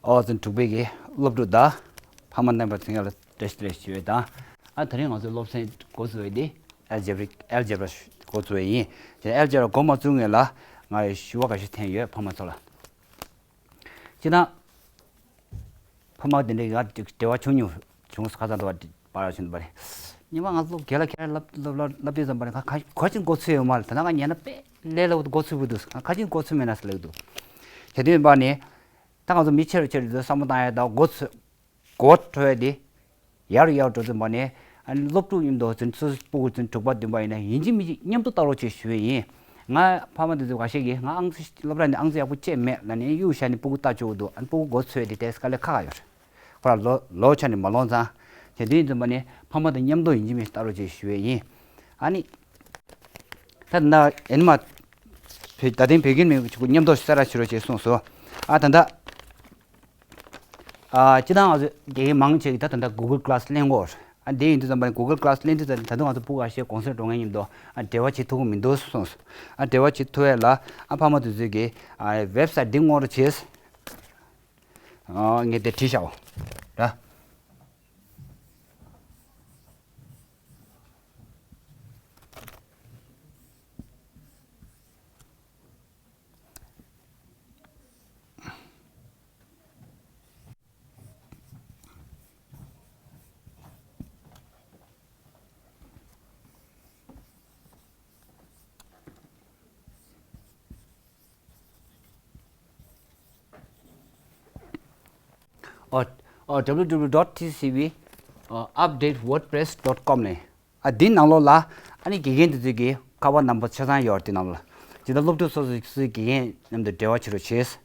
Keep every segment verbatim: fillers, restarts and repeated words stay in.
ཨོ་ཙི་དྲུག་པའི་གི་སློབ་ཕྲུག་དང་ཕ་མ་རྣམ་པ་ཚང་མ་ལ་བཀྲ་ཤིས་བདེ་ལེགས་ཞུ་ཡས་དང་། ཨ་དེ་རིང་ང་ཚོའི་སློབ་ཚན་འགོ་ཚུགས་པ་དེ་ཨལ་ཇེབ་རིག་ཨལ་ཇེབ་ར་འགོ་ཚུགས་པ་ཡིན། དེ་ཨལ་ཇེབ་ར་འགོ་མ་བཙུགས་སྔོན་ལ་ང་ཡི་ཞུ་བ་ཁ་ཤས་འཐེན་ཡོད་ཕ་མ་ཚོ་ལ། སྤྱིར་བཏང་ཕ་མ་དེ་འདྲའི་ང་འབྲེལ་བ་བྱུང་མྱོང་བྱུང་ཁ་སང་དུ་བ་པར་བྱུང་བ་རེད། ཉི་མ་ང་ཚོ་སློབ་ག་ལ་ཁྱེད་རང་སློབ་སློབ་སློབ་སློབ་དུས་ཙམ་པ་རེད། ཁ་ཁ་གོ་ཆེན་འགོ་ཚུགས་ཡོད་མ་རེད། ད་ནང་ང་ཉན་ན་དཔེ་ལས་སླ་བོ་འགོ་ཚུགས་པོ་འདུག་ཁ་ཆེན་འགོ་ཚུགས་མེད་ན་ཟེར་ལབ་འདུག་དེ་དུས་པ་ནི་ད་ང་ཚོ་མི་ཆེ་རུ་ཆེ་རུ་ཚོ་བསམ་བློ་བཏང་ཡ་ད་འགོ་ཚུགས་གོ་ཐོས་དེ་ཡར་ཡར་འགྲོ་ཙམ་པ་ནས་ཨ་ནི་སློབ་ཕྲུག་མཉམ་དུ་ཚུན་སོ་སོ་སྤུ་གུ་ཚུན་དྲུག་པ་བདུན་པ་ཡིན་ན་ཡིན་གཅིག་མིན་གཅིག་མཉམ་དུ་ལྟ་རོགས་བྱེད་ཞུ་ཡས་ཡིན། ང་ཕ་མ་དེ་ཚོ་ཁ་ཤས་ཀྱིས་ང་ཨང་རྩིས་སློབ་གྲྭ་ནས་ཨང་རྩིས་ཡག་པོ་བྱས་མེད་ལབ་ནས་གཡུག་བཞག་ནས་སྤུ་གུ་ལྟ་བཅུག་འདུག་ཨ་ནི་སྤུ་གུ་མགོ་ཚོས་དེ་ཏོག་ཙམ་དཀའ་ལས་ཁག་ཡོད་རེད། ཁོ་རང་ལོ་ལོ་ཆ་ནས་མ་ལོངས་ཙང་། དེ་དུས་ཙམ་པ་ནས་ཕ་མ་དང་མཉམ་དུ་ཡིན་གཅིག་མིན་གཅིག་ལྟ་རོགས་བྱེད་ཞུ་ཡས་ཡིན། ཨ་ནི། ད་ལྟ་ཨེ་ནི་མ། བོད་ད་ཐེངས་བོད་ཁྱིམ་མི་ཆུ་མཉམ་དུ་གསལ་བསྒྲགས་བྱེད་རོགས་བྱེད་གསུངས་སོ། ཨ་ད་ལྟ། ཨ་སྤྱིར་བཏང་ང་ཚོ་དགེ་རྒན་མང་ཆེ་གིས་ད་ད་ལྟ་Google Class ལེན་གོ། ཨ་འདི་ཡིན་དུས་ཙམ་པ་ནས་Google Class ལེན་དུས་ཙམ་ད་དུང་ང་ཚོ་སྤུ་གུ་ཁ་ཤས་གུང་སེང་འགྲོ་མཁན་མཉམ་དུ་ཨ་འབྲེལ་བ་བྱེད་ཐུབ་ཀྱི་མི་འདུག་གསུངས་སོ། ཨ་འབྲེལ་བ་བྱེད་ཐུབ་ཡས་ལ་ཨ་ཕ་མ་དེ་ཚོས་ཀྱིས་ཨ་ཝེབ་སའིཊ་འདི་སྔོག་རོགས་བྱེད། ཨ་ངས་དེ་བྲིས་བཞག་འོ། ར། ཨོ། ཨོ། W W W dot T C V, ཨོ། update wordpress dot com ནས། ཨ་འདི་ནང་ལོགས་ལ་ཨ་ནི་དགེ་རྒན་དེ་ཚོའི་གི་ཁ་པར་ནམ་བར་ཆ་ཚང་ཡོད་རེད། དེ་ནང་ལ་ཇི་ལྟར་སློབ་ཕྲུག་སོ་སོ་སོའི་དགེ་རྒན་མཉམ་དུ་འབྲེལ་བ་བྱེད་རོགས་བྱེད།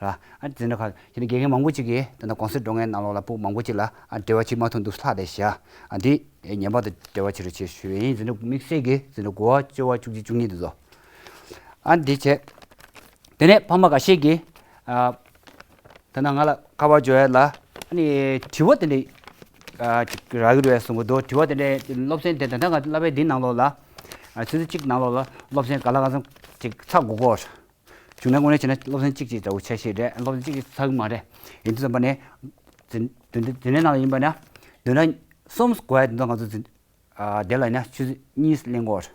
ར། ཨ་འཛིན་གྲྭ་ཁག་དེ་ནི་དགེ་རྒན་མང་པོ་ཅིག་གིས་ད་ལྟ་གུང་སེང་འགྲོ་མཁན་ནང་ལོགས་ལ་སྤུ་གུ་མང་པོ་ཅིག་ལ་ཨ་འབྲེལ་བ་བྱེད་མ་ཐུབ་འདུག་ལྷག་བསྡད་བཞག་ཨ་འདི་ངེས་པར་དུ་འབྲེལ་བ་བྱེད་རོགས་བྱེད་ཞུ་ཡས་ཡིན། འཛིན་གྲྭ་དམིགས་བསལ་གྱི་འཛིན་གྲྭ་དགུ་པ་བཅུ་པ་བཅུ་གཅིག་བཅུ་གཉིས་དེ་ཚོ། ཨ་འདི་བྱས། དེ་ནས་ཕ་མ་འགའ་ཤས་ཀྱིས་ཨ་ད་ནང་ང་ལ་ཁ་པར་འབྱོར་ཡས་ལ་ཨ་ནི་དྲི་བ་དེ་འདྲ་ཨ་ཅིག་རག་གི་རེད་གསུང་གི་འདུག་དྲི་བ་དེ་འདྲ་སློབ་ཚན་དེ་ད་ལྟ་ང་བསླབ་པའི་འདི་ནང་ལོགས་ལ་ཨ་ཆུ་ཚོད་གཅིག་ནང་ལོགས་ལ་སློབ་ཚན་ག་ལ་ག་ཚོད་ཅིག་ཚར་དགོས་གོ། བྱུང་ན་དངོས་གནས་བྱས་ན་སློབ་ཚན་གཅིག་ཅིག་འདྲ་བོ་ཆ་ཤས་རེད། སློབ་ཚན་གཅིག་ཅིག་ཚར་གི་མ་རེད། ཡིན་དུས་ཙམ་པ་ནས་འཛིན་འཛིན་འཛིན་གྲྭའི་ནང་ལ་ཡིན་པ་ན་བདུན་ཕྲག་གསུམ་དགོས་ཡ་དེ་ཚོ་ང་ཚོ་འཛིན་ཨ་དེ་ལ་ཡིན་ན་ཆུ་ཚོད་གཉིས་ལེན་དགོས་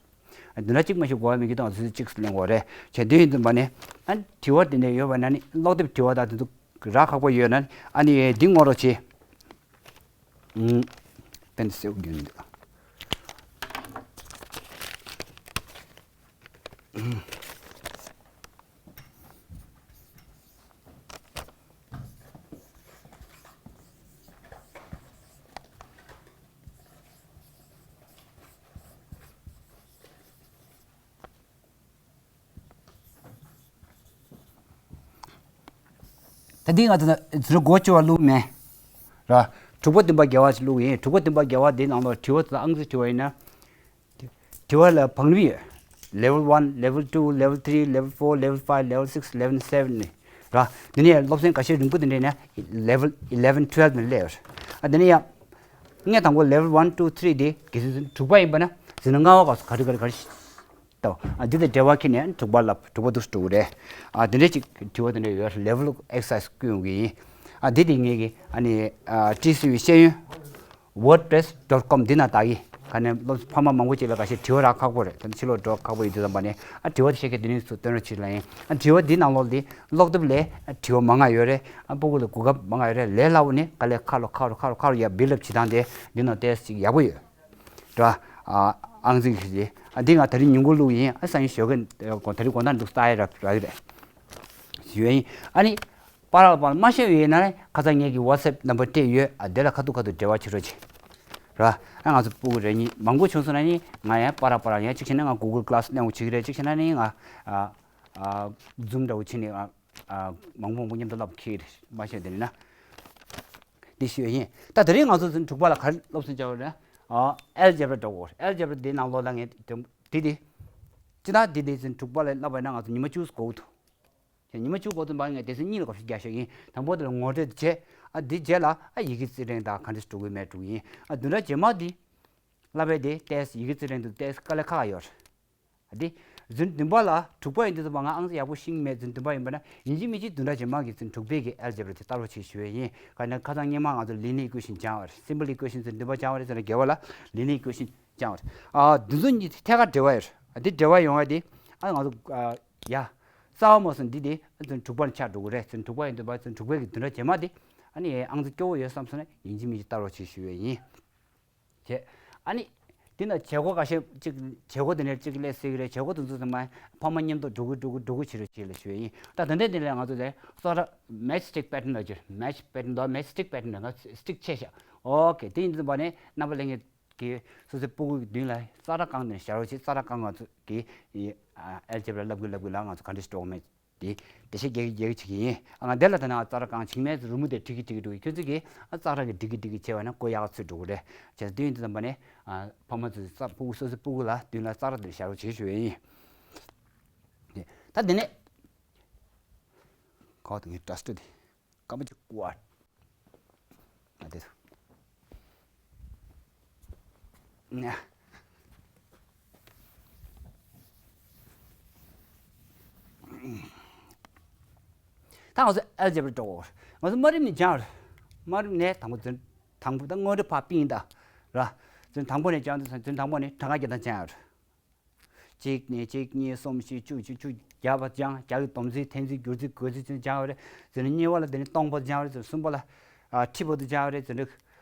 རེད། བདུན་ཕྲག་གཅིག་མ་ཞིག་དགོས་ཡ་མེད་ཀྱི་ད་ང་ཚོ་ཆུ་ཚོད་གཅིག་ལེན་དགོས་རེད། བྱས་དུས་ཡིན་དུས་པ་ནས་ཨ་དྲི་བ་དེ་འདྲ་ཡོད་པ་ན་ནི་ཀློག་དེབ་དྲི་བ་དང་དེ་ཚོ་རག་ཁག་པོ་ཡོད་ན་ནི་ཨ་ནི་འདི་སྔོག་རོགས་བྱེད། ཨུམ། ཏན་སེའུ་རྒྱུན་འདུག་ད་འདི་ང་ཚོ་ཟུར་སྒོ་ཕྱེ་བ་བླུགས་མེད། ར། དྲུག་པ་བདུན་པ་བརྒྱད་པ་ཞིག་བླུགས་ཡིན། དྲུག་པ་བདུན་པ་བརྒྱད་པ་འདི་ནང་ལོགས་དྲི་བ་དང་ཨང་རྩིས་དྲི་བ་ཡིན་ན། དྲི་བ་ལ་བང་རིམ་ཡོད། Level one, Level two, Level three, Level four, Level five, Level six, Level seven ནི། ར། འདི་ནས་སློབ་ཚན་འགའ་ཤས་རིང་པོ་འདི་འདྲ་ཡིན་ན་Level eleven, twelve ནས་སླེབས་ཡོད། ཨ་འདི་ནས་ཡང་། ངས་དང་པོ་Level one, two, three འདི་གལ་སྲིད་དྲུག་པ་ཡིན་པ་ན་འཛིན་གྲྭ་ལྔ་པ་སྐབས་སུ་ག་རེ་ག་རེ་ག་རེ་ཞིག་ལྟ། ཨ་འདི་དང་འབྲེལ་བ་འཁྱེར་ནས་དྲུག་པ་ལ་དྲུག་པ་འདུག་སེ་འགྲོ་གི་རེད། ཨ་འདི་འདྲ་ཅིག་དྲི་བ་དེ་འདྲ་ཡོད། Level exercise བསྐུལ་ཡོང་གི་ཡིན། ཨ་འདི་དེ་ངེད་ཀྱི་ཨ་ནི་ཨ་ཊི་སི་ཝི་ཤེས་ཡོན་ཝར་ཌི་པི་རེ་སི་ཌོཊ་ཀོམ་འདི་ན་བལྟ་གི། ག་ནས་སློབ་ཕ་མ་མང་པོ་ཅིག་ལ་འགའ་ཤས་དྲི་བ་རག་ཁག་པོ་རེད། ད་ཕྱི་ལོགས་འགྲོ་ཁག་པོ་ཡིན་དུས་ཙམ་པ་ནས་ཨ་དྲི་བ་དེ་ཤེས་མཁན་དེ་ནས་ཚུར་སྟོན་རོགས་བྱེད་ལབ་ཡིན། ཨ་དྲི་བ་འདི་ནང་ལོགས་འདི་ཀློག་དེབ་ལས་ཨ་དྲི་བ་མང་ང་ཡོད་རེད། ཨ་སྤུ་གུ་ལ་གོ་སྐབས་མང་ང་ཡོད་རེད། ལས་སླ་པོ་ནི་དཀའ་ལས་ཁག་རུ་ཁག་རུ་ཁག་རུ་ཁག་རུ་ཡ་བིལ་ཌི་ཨབ་བྱེད་སྟངས་དེ་འདི་ནང་ཏོག་ཙམ་ཅིག་ཡག་པོ་ཡོད། ར། ཨ་ཨང་རྩིས་ཀྱི་རེད། ཨ་འདི་ང་ད་རིང་ཉིན་གུང་བླུགས་ཡིན། ཨ་སང་ཉིན་ཞོགས་ཀས་ད་རིང་དགོང་དག་འདུག་ལྟ་ཡ་རག་གི་རེད། ཞུ་ཡ་ཡིན། ཨ་ནི། པར་ར་པར་མ་ཤེས་ཡོད་ན་ཁ་སང་ངེད་ཀྱི་ཝ་ཊི་སེབ་ནམ་བར་སྤྲད་ཡོད། ཨ་དེ་ལ་ཁ་ཐུག་ཁ་ཐུག་འབྲེལ་བ་བྱེད་རོགས་བྱེད། ར། ཨ་ང་ཚོ་སྤུ་གུ་རེ་གཉིས་མང་པོ་བྱུང་སོང་ན་ནི་ང་ཡང་པར་ར་པར་ར་ཡང་གཅིག་བྱས་ན་ང་གུ་གལ་ཀླ་སི་སི་གླེང་བ་བྱེད་ཀྱི་རེད། གཅིག་བྱས་ན་ནི་ང་ཨ་ཨ་ཛུམ་འདྲ་བོ་བྱས་ནས་ཨ་ཨ་མང་པོ་མང་པོ་མཉམ་དུ་བསླབ་ཁེལ་རེད། མ་ཤེས་དེ་ནི་ན། འདི་ཞུ་ཡ་ཡིན། ད་དེ་རིང་ང་ཚོ་ཚུན་དྲུག་པ་ལ་ག་རེ་སློབ་ཚན་བྱ་བ་རེད། ཨ་ཨལ་ཇེབ་ར་འགྲོ་དགོས། ཨལ་ཇེབ་ར་འདི་ནང་ལོགས་ལ་ངས་དེ་དེ་སྤྱི་བཏང་འདི་འདི་ཚུན་དྲུག་པ་ལ་བསླབ་པ་ཡིན་ན་ང་ཚོ་ཉི་མ་བཅུ་ཙམ་འགོར་གི་འདུག་ཉི་མ་བཅུ་འགོར་དུས་ང་སྡེ་ཚན་གཉིས་ལ་གོ་ཤེས་རྒྱག་ཤེས་ཡིན། དང་པོ་དེ་ལ་ངོ་སྤྲོད་བྱས། ཨ་འདི་རྗེས་ལ་ཨ་ཡི་གེ་རྩིས་ཕྲེང་དང་ག་འདྲ་འགྲོ་དགོས་མེད་འགྲོ་གི་ཡིན། ཨ་བདུན་ཕྲག་རྗེས་མ་འདི་བསླབ་པའི་དེ་ཏོག་ཙམ་ཡི་གེ་རྩིས་ཕྲེང་དུ་ཏོག་ཙམ་དཀའ་ལས་ཁག་ཁག་ཡོད་རེད། ཨ་འདི་ ཟིན་བདུན་པ་ལ་དྲུག་པ་ཡིན་དུས་ཙམ་པ་ང་ཨང་ཙི་ཡག་པོ་ཤེས་ཀྱི་མེད། ཟིན་བདུན་པ་ཡིན་པ་ན་ཡིན་གཅིག་མིན་གཅིག་བདུན་ཕྲག་རྗེས་མ་གི་ཟིན་དྲུག་པའི་གི་ཨལ་ཇེབ་ར་དེ་ལྟ་རོགས་བྱེད་ཞུ་ཡས་ཡིན། ག་ནས་ཁ་སང་སྔོན་མ་ང་ཚོ་ལི་ནི་ཨི་ཀུའེ་ཤན་སྦྱངས་པ་རེད། སིམ་པལ་ཨི་ཀུའེ་ཤན་ཟིན་བདུན་པ་སྦྱངས་པ་རེད་ཟེར་ན་དགེ་བ་ལ་ལི་ནི་ཨི་ཀུའེ་ཤན་སྦྱངས་པ་རེད། ཨ་འདི་ཚོ་གཉིས་ཐད་ཀར་འབྲེལ་བ་ཡོད་རེད། འདི་འབྲེལ་བ་ཡོང་བ་དེ་ཨ་ང་ཚོ་ཡ་རྩ་བ་མ་སོང་འདི་དེ་ཟིན་དྲུག་པ་ནས་ཆགས་འགྲོ་གི་རེད། ཟིན་དྲུག་པ་ཡིན་དུས་པ་ཟིན་དྲུག་པའི་གི་བདུན་ཕྲག་རྗེས་མ་དེ་ཨ་ནི་ཨང་ཙི་སྐྱོ་བོ་ཡོད་བསམ་སོང་ན་ཡིན་གཅིག་མིན་གཅིག་ལྟ་རོགས་བྱེད་ཞུ་ཡས་ཡིན། བྱས། ཨ་ནི། འདི་ན་བྱེད་སྒོ་ཁ་ཤས་གཅིག་བྱེད་སྒོ་དེ་ནས་གཅིག་སླེབས་སྲིད་ཀྱི་རེད། བྱེད་སྒོ་དེ་ཚོ་ཚང་མ་ཕ་མ་མཉམ་དུ་འགྲོ་གི་འགྲོ་གི་འགྲོ་གི་བྱེད་རོགས་བྱེད་ལ་ཞུ་ཡས་ཡིན། ད་ད་ལྟའི་འདི་ལས་ང་ཚོ་དེ་ས་ར་མེ་ཆི་སི་ཊིག་པེ་ཊན་ལ་གྱུར། མེ་ཆི་པེ་ཊན་དང་མེ་ཆི་སི་ཊིག་པེ་ཊན་ལ་ང་སི་ཊིག་ཆེ་ཤག་ཨོ་ཁེ། དེ་ཡིན་དུས་པ་ནས་རྣམ་པ་ལྷན་རྒྱས་ཀྱིས་སོ་སོའི་སྤུ་གུ་གི་མདུན་ལ་ས་ར་རྐང་དེ་ནས་བཞག་རོགས་བྱེད། ས་ར་རྐང་ང་ཚོ་གིས་ཨལ་ཇེབ་ར་བསླབ་དགོས་བསླབ་དགོས་ལ་ང་ཚོ་ག་འདྲ་ཞིག་འགྲོ་གི་མེད། དེ་འགྲེལ་བཤད་རྒྱག་གི་རྒྱག་གི་བྱེད་ཀྱི་ཡིན། ཨ་ང་འདི་ལ་ད་ནང་ཙག་སྒྲ་གང་བྱེད་མེད་རི་མོ་དེ་བྲིས་ཀྱི་བྲིས་ཀྱི་འགྲོ་གི། ཁྱོད་ཚོ་གིས་ཨ་ཙག་སྒྲ་གི་བྲིས་ཀྱི་བྲིས་ཀྱི་བྱས་པ་ན་གོ་ཡག་ཚོད་འགྲོ་གི་རེད། བྱས་ཙང་དུས་ཡུན་དུ་བསམ་པ་ནས་ཨ་ཕ་མ་ཚོས་ཙག་སྤུ་གུ་སོ་སོའི་སྤུ་གུ་ལ་མདུན་ལ་ཙག་སྒྲ་དེ་བཞག་རོགས་བྱེད་ཞུ་ཡས་ཡིན། ད་དེ་ནས་གོ་དེ་ངའི་ཌ་སི་ཊར་དེ། སྐར་མ་གཅིག་བར། ཨ་དེ། ད་ང་ཚོ་ཨལ་ཇེབ་ར་འགྲོ་གོ། ང་ཚོ་དམའ་རིམ་ནས་སྦྱངས་རེད། དམའ་རིམ་ནས་དང་པོ་ཚུན་དང་པོ་ད་སྔོན་འགྲོ་ཕར་པིན་ད་ར། ཚུན་དང་པོ་ནས་སྦྱངས་དུས་ཚུན་དང་པོ་ནས་གྲངས་ཀ་རྒྱག་སྟངས་སྦྱངས་རེད། གཅིག་ནས་གཅིག་གཉིས་གསུམ་བཞི་བཅུ་བཅུ་བཅུ་བརྒྱ་བར་སྦྱངས། བརྒྱ་གི་སྡོམ་རྩིས་འཐེན་རྩིས་བསྒྱུར་རྩིས་བགོ་རྩིས་ཚུན་སྦྱངས་པ་རེད། དེ་ནས་གཉིས་པ་ལ་དེ་ནས་སྟོང་པ་སྦྱངས་པ་རེད། དེ་ནས་གསུམ་པ་ལ་ཨ་ཁྲི་པ་དུ་སྦྱངས་པ་རེད། དེ་ནས་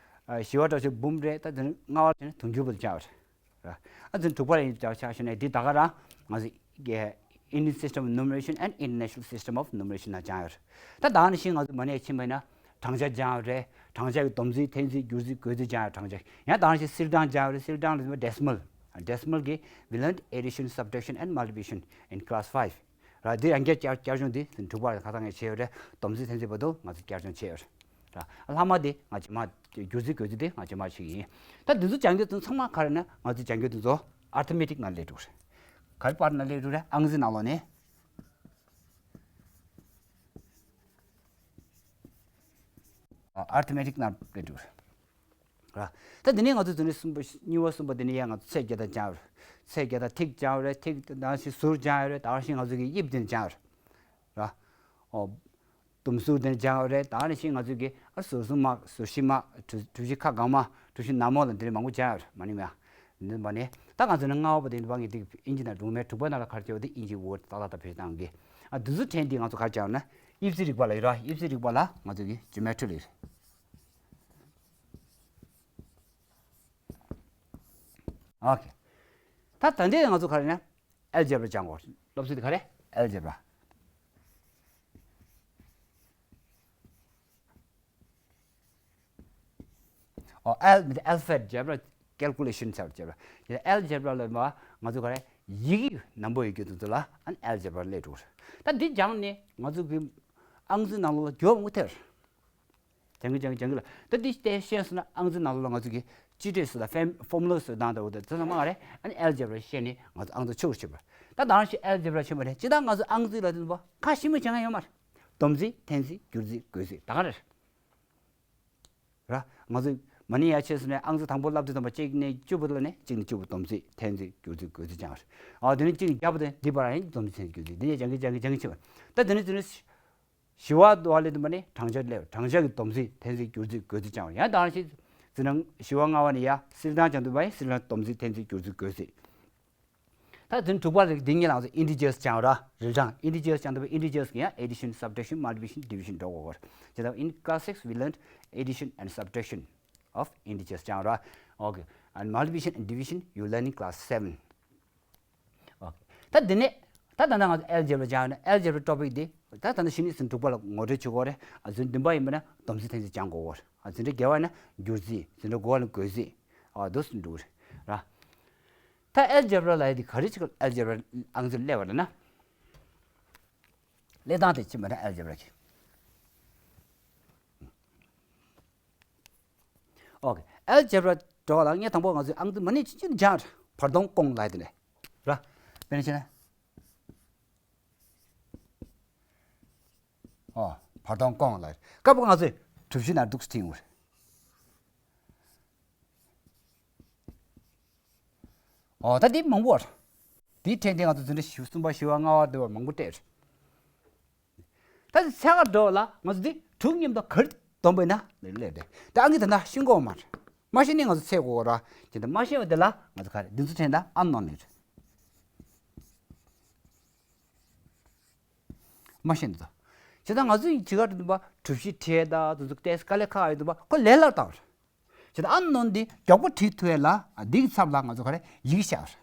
ཨ་བཞི་པ་འདྲ་བྱས་འབུམ་རེད། ད་དེ་ནས་ལྔ་པ་དེ་ནས་དུང་ཕྱུར་པ་དུ་སྦྱངས་པ་རེད། ཨ་ཚུན་དྲུག་པ་ལ་ཡིན་ཆ་ཆ་ཞུ་ནས་འདི་ད་ག་རང་ང་ཚོ་གི་Indian System of Numeration and International System of Numeration ནང་སྦྱངས་ཡོད་རེད། ད་ད་ནང་བཞིན་ང་ཚོ་མ་ནས་ཕྱིན་པ་ཡིན་ན། གྲངས་ཆ་སྦྱངས་རེད། གྲངས་ཆ་གི་སྡོམ་རྩིས་འཐེན་རྩིས་བསྒྱུར་རྩིས་བགོ་རྩིས་སྦྱངས་ཡོད། གྲངས་ཆ་ཡང་དང་ཞིག་སིལ་གྲངས་སྦྱངས་རེད། སིལ་གྲངས་ལ་ཌེ་སི་མལ། ཌེ་སི་མལ་གྱི་we learned addition, subtraction and multiplication in class five. ར་འདི་ཡང་བསྐྱར་བསྐྱར་བསྐྱར་སྦྱོང་འདི་དྲུག་པ་ཁ་སང་ངས་བྱས་ཡོད་རེད། སྡོམ་རྩིས་འཐེན་རྩིས་བར་དུ་ང་ཚོ་བསྐྱར་སྦྱོང་བྱས་ཡོད་རེད། ར་ལྷག་མ་འདི་ང་རྗེས་མ་བསྒྱུར་རྩིས་བགོ་རྩིས་འདི་ང་རྗེས་མ་བྱེད་ཀྱི་ཡིན། ད་འདི་ཚོ་སྦྱང་རྒྱུ་དེ་ཚང་མ་ག་རེ་ན་ང་ཚོ་སྦྱང་རྒྱུ་དེ་ཚོ་ཨར་ཐི་མེ་ཊིག་ནང་སླེབས་འགྲོ་རེད། ག་རེ་པར་ནང་སླེབས་འགྲོ་རེད། ཨང་རྩིས་ནང་ལོགས་ནས། ཨར་ཐི་མེ་ཊིག་ནང་སླེབས་འགྲོ་རེད། ར། ད་འདི་ནས་ང་ཚོ་དེ་ནས་གསུམ་པ་གཉིས་པ་གསུམ་པ་དེ་ནས་ཡང་ང་ཚོ་ཚེག་བརྒྱབ་སྟངས་སྦྱངས་རེད། ཚེག་བརྒྱབ་སྟངས་ཐིག་སྦྱངས་རེད། ཐིག་ནང་བཞིན་ཟུར་སྦྱངས་རེད། ད་ག་ནང་བཞིན་ང་ཚོ་གི་དབྱིབས་དེ་སྦྱངས་རེད། ར། ཨོ། དུམ་ཟུར་དེ་སྦྱངས་རེད། ད་ག་ནང་བཞིན་ང་ཚོ་གི་ཨ་ཟུར་གསུམ་མ་ཟུར་བཞི་མ་གྲུ་གྲུ་བཞི་ཁ་གང་མ་གྲུ་བཞི་ནག་མོ་ལ་འདི་འདྲ་མང་པོ་སྦྱངས་རེད། མ་ནི་མ། འདི་མ་ནི་ད་ང་ཚོ་ནི་ལྔ་པ་དེ་འདི་བ་ངེས་ཏིག་ཨིན་ཇི་ནང་སྒྲུང་མེད། དྲུག་པ་ནང་ལ་ག་རེ་བྱས་པ་དེ་ཨིན་ཇི་ཝར་ཏག་ཏག་ཏག་བེད་སྤྱོད་བཏང་གི། ཨ་འདི་ཚོ་ཕྲན་འདི་ང་ཚོ་ག་རེ་སྦྱངས་ན་དབྱིབས་རྩིས་རིག་པ་ལ་ཡོད་ར། དབྱིབས་རྩིས་རིག་པ་ལ་ང་ཚོ་གི་ཇི་ཡོ་མེ་ཊི་རི་རེད། ཨོ་ཁེ། ད་ད་འདི་ང་ཚོ་ག་རེ་ན་ཨལ་ཇེབ་ར་སྦྱང་དགོས། སློབ་ཚན་དེ་ག་རེ་ཨལ་ཇེབ་ར། ཨོ་ཨལ་མི་དེ་ཨལ་ཕ་བེཊ་ཇེབ་ར། ཀལ་ཀུ་ལེ་ཤན་ཟེར་བ་ཇེབ་ར། དེ་ཨལ་ཇེབ་ར་ལ་མ་ང་ཚོ་ག་རེ་ཡི་གེ་ནམ་པོ་ཡོད་རྒྱུ་དེ་ཚོ་ལ་ཨན་ཨལ་ཇེབ་ར་སླེབས་འགྲོ་གི་རེད། ད་འདི་སྦྱངས་ནས་ང་ཚོ་གི་ཨང་རྩིས་ནང་ལོགས་ལ་འགྱུར་བ་མང་པོ་ཐེབས་རེད། སྦྱང་གི་སྦྱང་གི་སྦྱང་གི་ལ། ད་འདི་ལྟས་ཤེས་སོང་ན་ཨང་རྩིས་ནང་ལོགས་ལ་ང་ཚོ་གི་སྤྱི་སྒྲོས་སུ་དང་ཕེམ་ཕོར་མུ་ལ་སུ་དང་ད་འོ་ད་དེ་ཚང་མ་ག་རེ་ཨན་ཨལ་ཇེབ་ར་ཤེས་ནས་ང་ཚོ་ཨང་རྩིས་ཆུ་བུར་ཆུ་བུར། ད་ད་ནང་བཞིན་ཨལ་ཇེབ་ར་ཆེན་པོ་རེད། ཅི་ལྟར་ང་ཚོ་ཨང་རྩིས་ལ་དེ་ཚོ་ཁ་ཞིམ་པོ་བྱེད་མཁན་ཡོད་མ་རེད། སྡོམ་རྩིས་འཐེན་རྩིས་བསྒྱུར་རྩིས་བགོ་རྩིས་ད་ག་རེ་རེད། ར། ང་ཚོས་མ་ཎི་ཡར་ཆེ་སོང་ནས་ཨང་རྩིས་དང་པོ་བསླབ་དུས་ཙམ་པ་གཅིག་ནས་བཅུ་བར་ལ་ནས་གཅིག་ནས་བཅུ་བར་སྡོམ་རྩིས་འཐེན་རྩིས་བསྒྱུར་རྩིས་བགོ་རྩིས་སྦྱངས་པ་རེད། ཨ་དེ་ནས་གཅིག་ནས་བརྒྱད་བར་དེ་འདི་བར་ཡང་སྡོམ་རྩིས་འཐེན་རྩིས་བསྒྱུར་རྩིས་འདི་ནས་སྦྱང་གི་སྦྱང་གི་སྦྱང་གི་ཆེ་བ། ད་དེ་ནས་དེ་ནས་བཞི་བ་དུ་བ་ལས་དུ་མ་ནི་གྲངས་ཆ་སླེབས། གྲངས་ཆ་གི་སྡོམ་རྩིས་འཐེན་རྩིས་བསྒྱུར་རྩིས་བགོ་རྩིས་སྦྱངས་པ་རེད། ཡང་ད་ག་ནང་བཞིན་ཟེར་ན་བཞི་བ་ལྔ་བ་ནས་ཡར་སིལ་གྲངས་སྦྱང་དུས་བ་ཡང་སིལ་གྲངས་སྡོམ་རྩིས་འཐེན་རྩིས་བསྒྱུར་རྩིས་བགོ་རྩིས། ད་དེ་ནས་དྲུག་པ་ལ་འདི་གཉིས་ལ་ང་ཚོ་ཨིན་ཊི་ཇར་སྦྱང་ར། རིལ་གྲངས། ཨིན་ཊི་ཇར་སྦྱང་དུས་ཨིན་ཊི་ཇར་གྱི་ཡང་ཨེ་ཌི་ཤན། སབ་ཊེག་ཤན། མལ་ཊི་པི་ལི་ཀེ་ཤན། ཌི་བི་ཤན་འགྲོ་དགོས་གོ། ཇི་ལྟར་in class six we learned addition and subtraction of integers སྦྱང་ར། ཨོ་ཁེ། And multiplication and division you learn in class seven. ཨོ་ཁེ། ད་འདི་ནས་ད་ད་ལྟ་ང་ཚོ་ཨལ་ཇེབ་ར་སྦྱང་ཡོད་ན་ཨལ་ཇེབ་ར་ཊོ་པིག་འདི་ད་ད་ལྟ་བཞི་ནས་ཟིན་དྲུག་པ་ལ་ངོ་སྤྲོད་བྱེད་དགོས་རེད། ཨ་ཟིན་བདུན་པ་ཡིན་པ་ན་སྡོམ་རྩིས་འཐེན་རྩིས་སྦྱང་དགོས་གོ། ཨ་ཟིན་བྲིས་བརྒྱད་པ་ཡིན་ན་བསྒྱུར་རྩིས། ཟིན་བྲིས་དགུ་པ་ལ་བགོ་རྩིས། ཨ་འདུག་སེ་འགྲོ་གི་རེད་ར། ད་ཨལ་ཇེབ་ར་ལབ་ཡ་དེ་ག་རེ་ཅིག་ཨལ་ཇེབ་ར་ཨང་རྩིས་སླེབས་པ་རེད་ན། སླེབས་སྟངས་དེ་ཅི་མ་རེད་ཨལ་ཇེབ་ར་གི། ཨོ་ཁེ། ཨལ་ཇེབ་ར་འགྲོ་བ་ལ་ངས་དང་པོ་ང་ཚོའི་ཨང་རྩིས་མ་ཎི་ཅི་ཅི་སྦྱང་བར་སྟོང་སྐོང་ལབ་ཡ་དེ་ནས་ར། དཔེར་ན་བྱས་ན། ཨོ་བར་སྟོང་སྐོང་ལབ་ཡ། སྐབས་ང་ཚོས་གྲུ་བཞི་ནང་འདུག་སེ་འཐེན་ཡོང་རེད། ཨོ་ད་འདི་མང་པོ་རེད། དེའི་ཕྲད་དེ་ང་ཚོ་འཛིན་གྲྭ་བཞི་གསུམ་པ་བཞི་པ་ལྔ་པ་དེ་བར་མང་པོ་སྤྲད། ད་ཚེ་ག་འགྲོ་ལ་ང་ཚོ་འདི་དྲུག་མཉམ་དུ་ག་རེ་བསྡོམས་པ་ཡིན་ན་ལས་ལས་རེད། ད་ཨང་ཀི་ད་ན་ཤིང་གོ་མར་མ་ཤེས་ནི་ང་ཚོ་ཚེ་གོ་ར་དེ་ད་མ་ཤེས་པ་དེ་ལ་ང་ཚོ་ག་རེ་འདི་ཚོ་ཕྲད་ད་ཨན་ནོན་ལས་རེད། མ་ཤེས་འདུག་བྱས་ཙང་ང་ཚོ་ཡི་ཇི་ག་འདུག་པ་གྲུ་བཞི་བྲིས་ད་དུ་ཚོ་ཏེས་དཀའ་ལས་ཁག་ཡོད་འདུག་པ་ཁོ་ལས་སླ་བཏང་བ་རེད། བྱས་ཙང་ཨན་ནོན་འདི་མགྱོགས་པོ་བྲིས་ཐུབ་ཡས་ལ་འདི་གི་ཚབ་ལ་ང་ཚོ་ག་རེ་ཡི་གེ་བཞག་པ་རེད།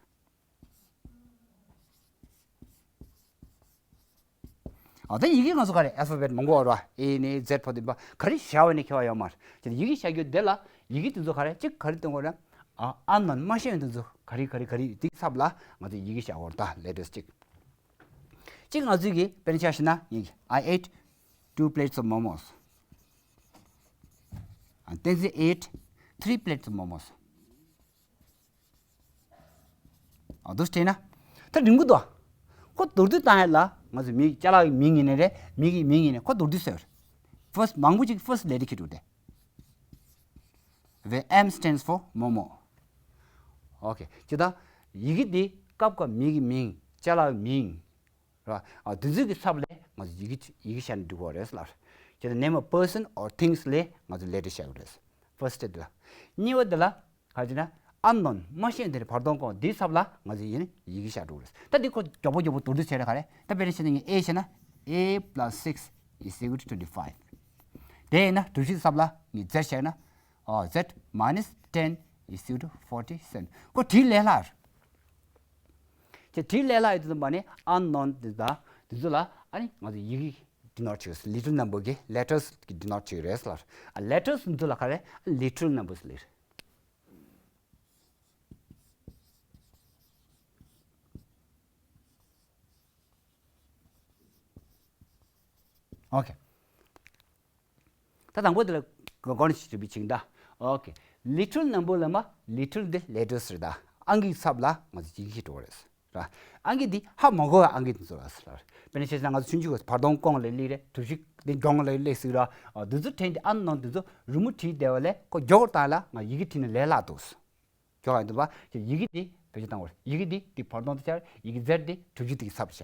ཨ་ད་ཡི་གེ་ང་ཚོ་ག་རེ་ཨལ་ཕ་བེད་མང་པོ་ཡོད་རེད་པ། ཨེ་ནས་ཛེད་བར་དུ་ཡིན་པ་ག་རེ་བཞག་པ་ནས་ཁྱད་པར་ཡོད་མ་རེད། བྱས་ཙང་ཡི་གེ་བཞག་རྒྱུ་འདི་ལ་ཡི་གེ་འདི་ཚོ་ག་རེ་གཅིག་ག་རེ་སྟོན་དགོས་རེད། ཨ་ཨན་ནོན་མ་ཤེས་འདི་ཚོ་ག་རེ་ག་རེ་ག་རེ་འདི་གི་ཚབ་ལ་ང་ཚོ་ཡི་གེ་བཞག་དགོས་རེད། ད་ལེ་ཊར་གཅིག་གཅིག་ང་ཚོས་ཀྱི་དཔེར་ན་ཆ་བཞག་ན་ངེད་ཀྱི་I ate two plates of momos. And Tenzin ate three plates of momos. ཨ་འདུག་བྱས་ན་ད་རིང་པོ་འདུག་ཁོ་མདོར་བསྡུས་བཏང་ཡ་ལ་ང་ཚོ་མི་ཅ་ལག་གི་མིང་ཡིན་ནའི་རེད། མི་གི་མིང་ཡིན་ནའི་ཁོ་མདོར་བསྡུས་ཟེར། ཕར་སི་མང་པོ་ཅིག་ཕར་སི་ལེ་ཊར་འཁྱེར་འགྲོ་དེ། The M stands for Momo. ཨོ་ཁེ། ཇི་ལྟར་ཡི་གེ་འདི་སྐབས་སྐབས་མི་གི་མིང་ཅ་ལག་གི་མིང་ར། ཨ་དེ་ཚོའི་གི་ཚབ་ལ་ང་ཚོ་ཡི་གེ་ཡི་གེ་བཞག་ནས་འབྲི་དགོས་རེད་ལ། ཇི་ལྟར་name of person or things ལ་ང་ཚོ་ལེ་ཊར་བཞག་གི་རེད། ཕར་སི་དེ་ལ། གཉིས་པ་དེ་ལ་ག་རེ་ཟེར་ན་ཨན་ནོན་མ་ཤེས་དེ་བར་སྟོང་གོང་དེའི་ཚབ་ལ་ང་ཚོ་ཡིན་ཡི་གེ་བཞག་འགྲོ་གི་རེད། ད་འདི་ཁོ་མགྱོགས་པོ་མགྱོགས་པོ་མདོར་བསྡུས་བྱས་ན་ག་རེ། ད་དཔེར་ན་བཤད་ན་ངས་A་བྱས་ན་A plus six is equal to twenty five. དེ་ཡིན་ན་གྲུ་བཞི་ཚབ་ལ་ངས་Z་བྱས་ན། ཨོ་Z minus ten is equal to forty seven. ཁོ་བྲིས་ལས་སླ་རེད། ཁྱེད་བྲིས་ལས་སླ་ཡོད་དུ་མ་ནི་ཨན་ནོན་དེ་དང་དེ་ཚོ་ལ་ཨ་ནི་ང་ཚོ་ཡི་གེ་denote བྱེད་ཀྱི་རེད། Literal number གི་letters གི་denote བྱེད་ཀྱི་རེད་ལ། ཨ་letters འདི་ཚོ་ལ་ག་རེ་literal numbers ལབ་རེད། ཨོ་ཁེ། ད་དང་པོ་དེ་ལ་གོ་གོ་ནས་ཞིག་བྲིས་པའི་ཆིག་ད། ཨོ་ཁེ། Literal number ལ་མ་literal དེ་letters རེད་ད། ཨང་ཀིའི་ཚབ་ལ་ང་ཚོ་ཡི་གེ་འགྲོ་བ་རེད། ར། ཨང་ཀི་འདི་ཧ་མ་གོ་བའི་ཨང་ཀི་འདི་ཚོ་ལ་ཟེར་ར། དཔེར་ན་བཤད་ན་ང་ཚོ་ཆུང་ཆུང་གི་བར་སྟོང་གོང་ལ་སླེབས་རེད། གྲུ་བཞི་འདི་གོང་ལ་སླེབས་ཟིག་ར། ཨ་འདི་ཚོ་ཕྲད་འདི་ཨན་ནོན་འདི་ཚོ་རི་མོ་བྲིས་བསྡད་པ་ལས་ཁོ་མགྱོགས་བཏང་ལ་ང་ཡི་གེ་བྲིས་ན་ལས་སླ་འདུག་མགྱོགས་ཡང་འདུག་པ། ཡི་གེ་འདི་བེད་སྤྱོད་བཏང་བར་ཡི་གེ་འདི་འདི་བར་སྟོང་དུ་བྱ། ཡི་གེ་ཛེད་འདི་གྲུ་བཞི་འདི་གི་ཚབ་བྱ།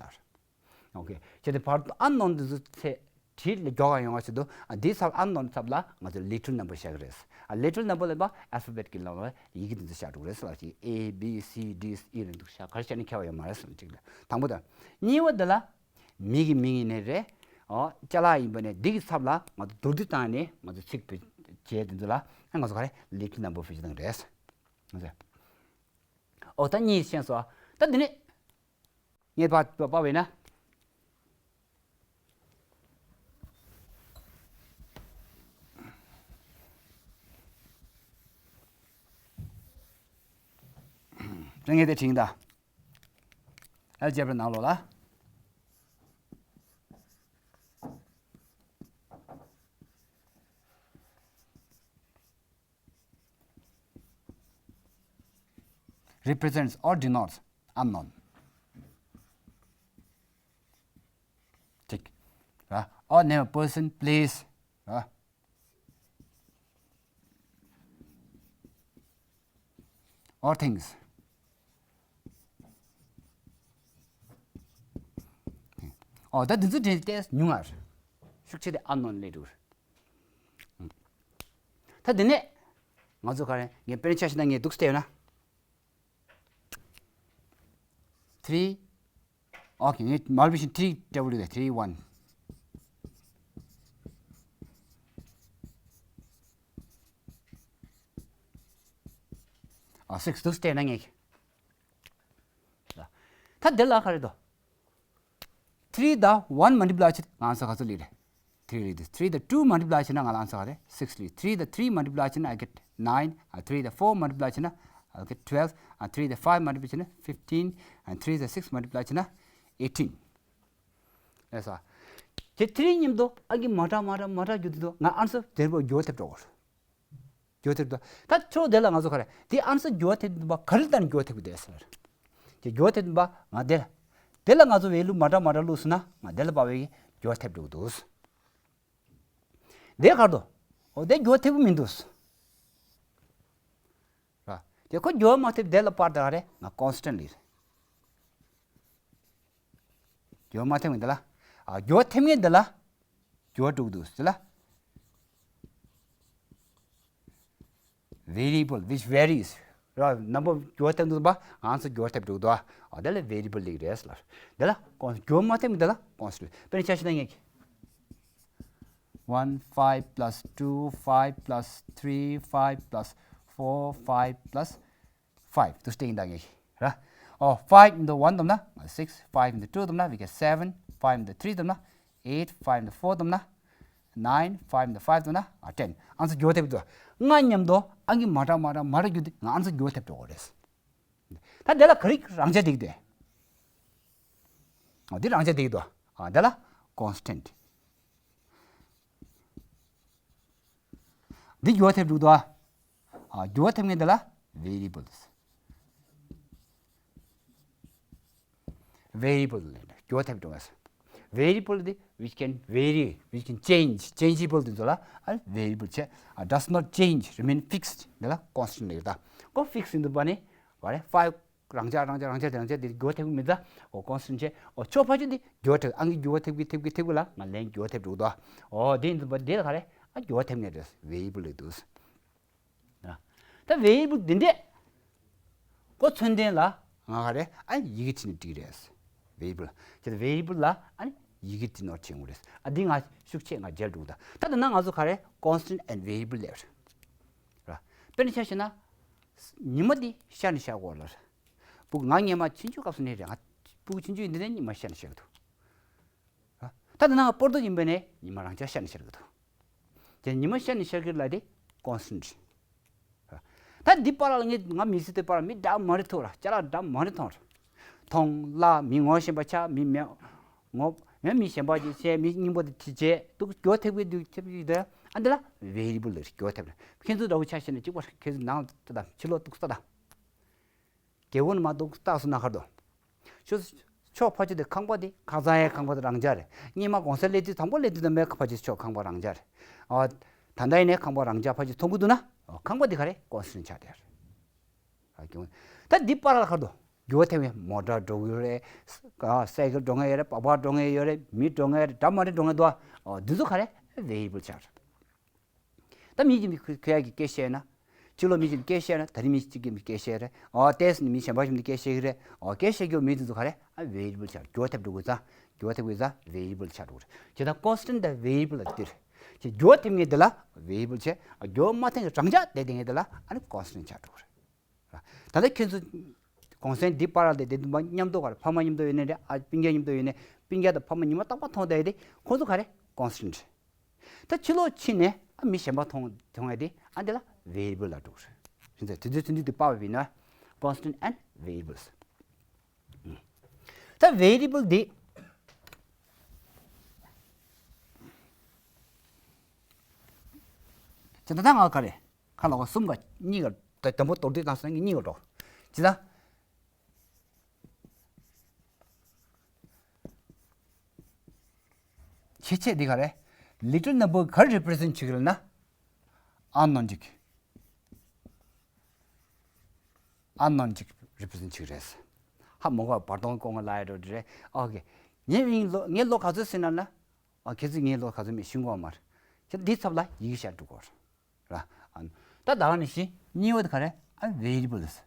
ཨོ་ཁེ། བྱས་ཏེ་བར་ཨན་ནོན་འདི་ཚོ་ཚེ་བྲིས་ལ་མགྱོགས་ཡོང་བ་ཞིག་འདུག་ཨ་འདིའི་ཚབ་ཨན་ནོན་ཚབ་ལ་ང་ཚོས་literal number བཞག་གི་རེད། ཨ་literal number ལ་ཡིན་པ་alphabet གི་ལམ་ལ་ཡི་གེ་འདི་ཚོ་བཞག་འགྲོ་གི་རེད་ཟེར་བ་ཞིག A B C D E རེད་འདུག་བཞག་ག་རེ་བྱས་ནས་ཁྱད་པར་ཡོད་མ་རེད་ཟེར་གཅིག་ལ། དང་པོ་དང་། གཉིས་པ་འདི་ལ་མི་གི་མིང་ཡིན་ནའི་རེད། ཨོ་ཅ་ལག་ཡིན་པ་ནས་འདི་གི་ཚབ་ལ་ང་ཚོ་མདོར་བསྡུས་བཏང་ནས་ང་ཚོ་ཚིག་བེད་སྤྱོད་འདི་ཚོ་ལ་ང་ཚོ་ག་རེ་literal number བེད་སྤྱོད་བཏང་གི་རེད། ང་ཚོ། ཨོ་ད་གཉིས་ཤེས་སོང་། ད་འདི་ནས། ངས་པ་པ་པ་བས་ན། ད་ངས་དེ་དྲིས་ད། ཨལ་ཇེབ་ར་ནང་ལོགས་ལ། Represents or denotes unknown. ཅིག་ར། Or name a person, place ར། Or things. ཨོ་ད་འདི་ཚོ་དྲན་ཏེ་ཉུང་ང་། ཤུགས་ཆེ་དེ་ཨན་ནོན་ལས་འགྲོ། ད་འདི་ནས་ང་ཚོ་ག་རེ་ངས་དཔེར་ན་ཆ་བཞག་ན་ངས་འདུག་སྟེ་ཡོད་ན། three. ཨོ་ཁེ། ངས་མར་བི་ཤིན་three double three one. ཨ་six འདུག་སྟེ་ན་ངས། ད་འདི་ལ་ག་རེ་འདུག three དང་one multiply བྱས་ང་ཚོ་ག་ཚོད་ལས་རེད། three ལས་འདུག three དང་two multiply བྱས་ན་ང་ལ་answer ག་རེ་six ལས། three དང་three multiply བྱས་ན་I get nine. ཨ་three དང་four multiply བྱས་ན་I get twelve. ཨ་three དང་five multiply བྱས་ན fifteen. ཨ་three དང་six multiply བྱས་ན eighteen. ལགས་སོ། དེ་three མཉམ་དུ་ཨ་གི་མ་དྲག་མ་དྲག་མ་དྲག་རྒྱུ་དེ་དུ་ང་answer དེར་པོ་འགྱུར་ཐེབས་འགྲོ་གོ། འགྱུར་ཐེབས་འགྲོ། ད་ཁྱོད་དེ་ལ་ང་ཚོ་ག་རེ་དེ་answer འགྱུར་ཐེབས་འདུག་པ་ག་རེ་ལྟར་འགྱུར་ཐེབས་ཀྱི་འདུག་ཟེར། དེ་འགྱུར་ཐེབས་འདུག་པ་ང་དེ་ལ། དེ་ལ་ང་ཚོ་value མ་དྲག་མ་དྲག་བླུགས་སོང་ན་ང་དེ་ལ་པ་བའི་འགྱུར་ཐེབས་འགྲོ་གི་འདུག་དེ་ག་རེ་འདུག་ཨོ་དེ་འགྱུར་ཐེབས་ཀྱི་མི་འདུག་ར། དེ་ཁོ་འགྱུར་མ་ཐེབས་དེ་ལ་པར་དེ་ག་རེ་ང་constant ལས། འགྱུར་བ་མ་ཐེབས་མཁན་དེ་ལ། ཨ། འགྱུར་བ་ཐེབས་མཁན་དེ་ལ། འགྱུར་བ་འགྲོ་གི་འདུག་ཟེར་ལ། Variable which varies. ར། རྣམ་པ་འགྱུར་བ་ཐེབས་འདུག་པ། ང་ཚོ་འགྱུར་བ་ཐེབས་འགྲོ་གི་འདུག་ཨ། དེ་ལ་variable ལབ་ཀྱི་རེད་ཟེར་ལ། དེ་ལ་ཀོན། འགྱུར་བ་མ་ཐེབས་མཁན་དེ་ལ་constant. དཔེར་ན་ཆ་བཞག་ན་ངས། One, five plus two, five plus three, five plus four, five plus five. དུ་སྟེང་ད་ངེས་ར། ཨོ། five into one བསྡོམས་ན་six, five into two བསྡོམས་ན་we get seven, five into three བསྡོམས་ན eight, five into four བསྡོམས་ན nine, five into five བསྡོམས་ན ten. ཨང་ཚོ་འགྱུར་ཐེབས་འདུག་ང་མཉམ་དུ་ཨང་ཀི་མ་འདྲ་མ་འདྲ་མ་འདྲ་རྒྱུ་དེ་ང་ཨང་ཚོ་འགྱུར་ཐེབས་འགྲོ་གི་རེད། ད་དེ་ལ་ག་རེ་རང་ཆ་འདུག་དེ། ཨོ། འདི་རང་ཆ་འདུག་དོ། ཨ། དེ་ལ་constant. འདི་འགྱུར་བ་ཐེབས་འགྲོ་གི་འདུག་ཨ། འགྱུར་བ་ཐེབས་མཁན་དེ་ལ་variables. Variable ལབ་ནས་འགྱུར་བ་ཐེབས་འགྲོ་གི། Variable དེ་which can vary, which can change, changeable དེ་ཚོ་ལ་ཨ། Variable བྱས། ཨ། Does not change, remain fixed དེ་ལ་constant ལབ་ཀྱི་རེད། ད་ཁོ་fixed ཡིན་དུས་པ་ནི་ག་རེ། five རང་འཇགས་རང་འཇགས་རང་འཇགས་དེ་རང་འཇགས་དེ་འགྱུར་བ་ཐེབས་ཀྱི་མི་འདུག་ཨོ། constant བྱས། ཨོ། ཕྱོགས་ཕལ་ཆེར་དེ་འགྱུར་བ་ཐེབས། ཨང་ཀི་འགྱུར་བ་ཐེབས་ཀྱི་ཐེབས་ཀྱི་ཐེབས་ཀྱི་ལ་ང་ལན་འགྱུར་བ་ཐེབས་འགྲོ་གི་འདུག་ཨོ། དེ་ཡིན་དུས་པ་དེ་ལ་ག་རེ། ཨ། འགྱུར་བ་ཐེབས་མཁན་རེད། Variable ལབ་འདུག་ད་variable འདི་འདྲས་ཀོ་མཚོན་དོན་ལ་ང་ག་རེ། ཨ། ཡི་གེ་བྲིས་ནས་འགྲིག་རེད། Variable ཁྱེད་variable ལ་ཨ་ནི་ཡི་གེ་denote བྱེད་དགོས་རེད། ཨ། འདི་ང་ཤུགས་ཆེ་ང་མཇལ་འདུག་ད་ད་ལྟ་ན་ང་ཚོ་ག་རེ། constant and variable ལབ་རེད། ར། དཔེར་ན་ཆ་བཞག་ན། ཉི་མ་འདི་ཤར་ནས་ཤར་གོ་ལ། སྤུ་གུ་ང་སྔོན་མ་ཆུང་ཆུང་སྐབས་སུ་ནས་རེད། ང་སྤུ་གུ་ཆུང་ཆུང་ཡིན་དུས་ནས་ཉི་མ་ཤར་ནས་ཤར་གི་འདུག་ད་དེ་ནང་སྤོར་ཏོ་ཡིན་པ་ནས་ཉི་མ་རང་འཇགས་ཤར་ནས་ཤར་གི་འདུག་དེ་ཉི་མ་ཤར་ནས་ཤར་གི་ལ་དེ་constant རེད། ད་འདི་པར་ལ་ངས་ང་མི་ཚེ་དེ་པར་མི་འདྲ་མ་རེད་ཐུག་ར། ཅ་ལག་འདྲ་མ་རེད་མཐོང་ར། མཐོང་ལ་མི་ངོ་ཤེས་པ་ཆགས། མི་མེད་ངོ་མེད། མི་གཞན་པ་ཅིག་བྱས། མི་སྙིང་པོ་དེ་ཅིག་བྱས་འདུག་འགྱུར་ཐེབས་ཀྱི་འདུག་ཐེབས་ཀྱི་འདུག་ཨ། འདི་ལ་variable ལབ་རེད། འགྱུར་ཐེབས་རེད། ཁྱེད་ཚོ་འདྲ་བོ་ཆ་བཞག་ན་གཅིག་པ་ཁྱེད་ཚོ་ནང་ལ་ལྟ་དང་། ཕྱི་ལོགས་འདུག་ལྟ་དང་། རྒྱལ་སྒོ་ནས་མར་འདུག་ལྟ་སོང་ན་ག་རེ་འདུག་ཕྱོགས་ཕྱོགས་ཕལ་ཆེར་དེ་ཁང་པ་དེ་ཁ་སང་ཡའི་ཁང་པ་དེ་རང་འཇགས་རེད། སྔོན་མ་གོང་ས་སླེབས་དུས་དང་པོ་སླེབས་དུས་དང་པོའི་ཕལ་ཆེར་ཕྱོགས་ཁང་པ་རང་འཇགས་རེད། ཨ། ད་ལྟ་ཡིན་ནའི་ཁང་པ་རང་འཇགས་ཕལ་ཆེར་མཐོང་གི་འདུག་ན། ཨ། ཁང་པ་འདི་ག་རེ། constant ཆགས་བསྡད་རེད། ཨ། ཀྱང་ད་འདི་པར་ལ་ག་རེ་འདུག་འགྱུར་བ་ཐེབས་མཁན་མོ་ཊ་འགྲོ་གི་ཡོད་རེད། ཨ། སའི་ཀལ་འགྲོ་མཁན་ཡོད་རེད། སྦག་སྦག་འགྲོ་མཁན་ཡོད་རེད། མི་འགྲོ་མཁན་ཡོད་རེད། འདྲ་མ་འདྲ་འགྲོ་མཁན་འདུག་ཨ། འདི་ཚོ་ག་རེ། variable ཆགས་རེད། ད་མི་གཅིག་གིས་ཁོ་ཡ་གི་སྐད་བཤད་ན། ཕྱི་ལོགས་མི་གཅིག་གིས་སྐད་བཤད་ན། ད་རིང་མི་གཅིག་གིས་སྐད་བཤད་རེད། ཨོ། ཏེས་ནི་མི་གཞན་པ་ཞིག་གིས་སྐད་བཤད་ཀྱི་རེད། ཨོ། སྐད་བཤད་རྒྱུ་མི་དེ་ཚོ་ག་རེ། ཨ། variable ཆགས། འགྱུར་བ་ཐེབས་འགྲོ་དགོས་ཙང་། འགྱུར་བ་ཐེབས་དགོས་ཙང་variable ཆགས་འགྲོ་གི་རེད། བྱས་ཙང་constant དང་variable ལ་འདིར། ཁྱེད་འགྱུར་བ་ཐེབས་མཁན་དེ་ལ་variable བྱས། ཨ། འགྱུར་བ་མ་ཐེབས་མཁན་རང་འཇགས་བསྡད་བསྡད་མཁན་དེ་ལ་ཨ་ནི་constant ཆགས་འགྲོ་གི་རེད། ད་ལྟ་ཁྱེད་ཚོ་གོང་སེང་འདི་པར་ལ་བསྡད་དེ་འདུག་པ། མཉམ་དུ་ག་རེ། ཕ་མ་མཉམ་དུ་ཡོད་ནའི་རེད། ཨ། སྤུན་ཀྱག་མཉམ་དུ་ཡོད་ནའི་སྤུན་ཀྱག་དང་ཕ་མ་ཉི་མ་རྟག་པར་མཐོང་བསྡད་དེ་ཁོང་ཚོ་ག་རེ། constant རེད། ད་ཕྱི་ལོགས་ཕྱིན་ནས་ཨ་མི་གཞན་པ་མཐོང་མཐོང་ཡ་དེ་ཨ་འདི་ལ་variable ལབ་འགྲོ་གི་རེད། ཁྱེད་ཚོས་དུས་ཚོད་ཚོད་འདི་དཔར་བ་ཡིན་ན། constant and variables. ད་variable འདི་ད་ད་ང་ག་རེ། ཁ་ལོག་ག་གསུམ་ག་གཉིས་ཀ་ད་དང་པོ་མདོར་བསྡུས་བཏང་སོང་ན་གཉིས་ཀ་འགྲོ། ཇི་ལྟར། ཁྱད་ཆོས་འདི་ག་རེ། little number ག་རེ་represent བྱེད་ཀྱི་ལབ་ན། unknown ཅིག unknown ཅིག་represent བྱེད་ཀྱི་རེད། ཧ་མ་གོ་བར་སྟོང་སྐོང་ལ་ཡ་འགྲོ་འདི་རེད། ཨོ་ཀེ། ངའི་མིང་ལོ་ངའི་ལོ་ག་ཚོད་ཟེར་ན་ན། ཨ། ཁྱེད་ཚོས་ངའི་ལོ་ག་ཚོད་མེད་ཤེས་ཀྱི་ཡོད་མ་རེད། ཁྱེད་འདིའི་ཚབ་ལ་ཡི་གེ་ཤར་འགྲོ་གི་རེད། ར། ཨ། ད་ད་ག་ནང་བཞིན་གཉིས་པ་དེ་ག་རེ། ཨ། variables།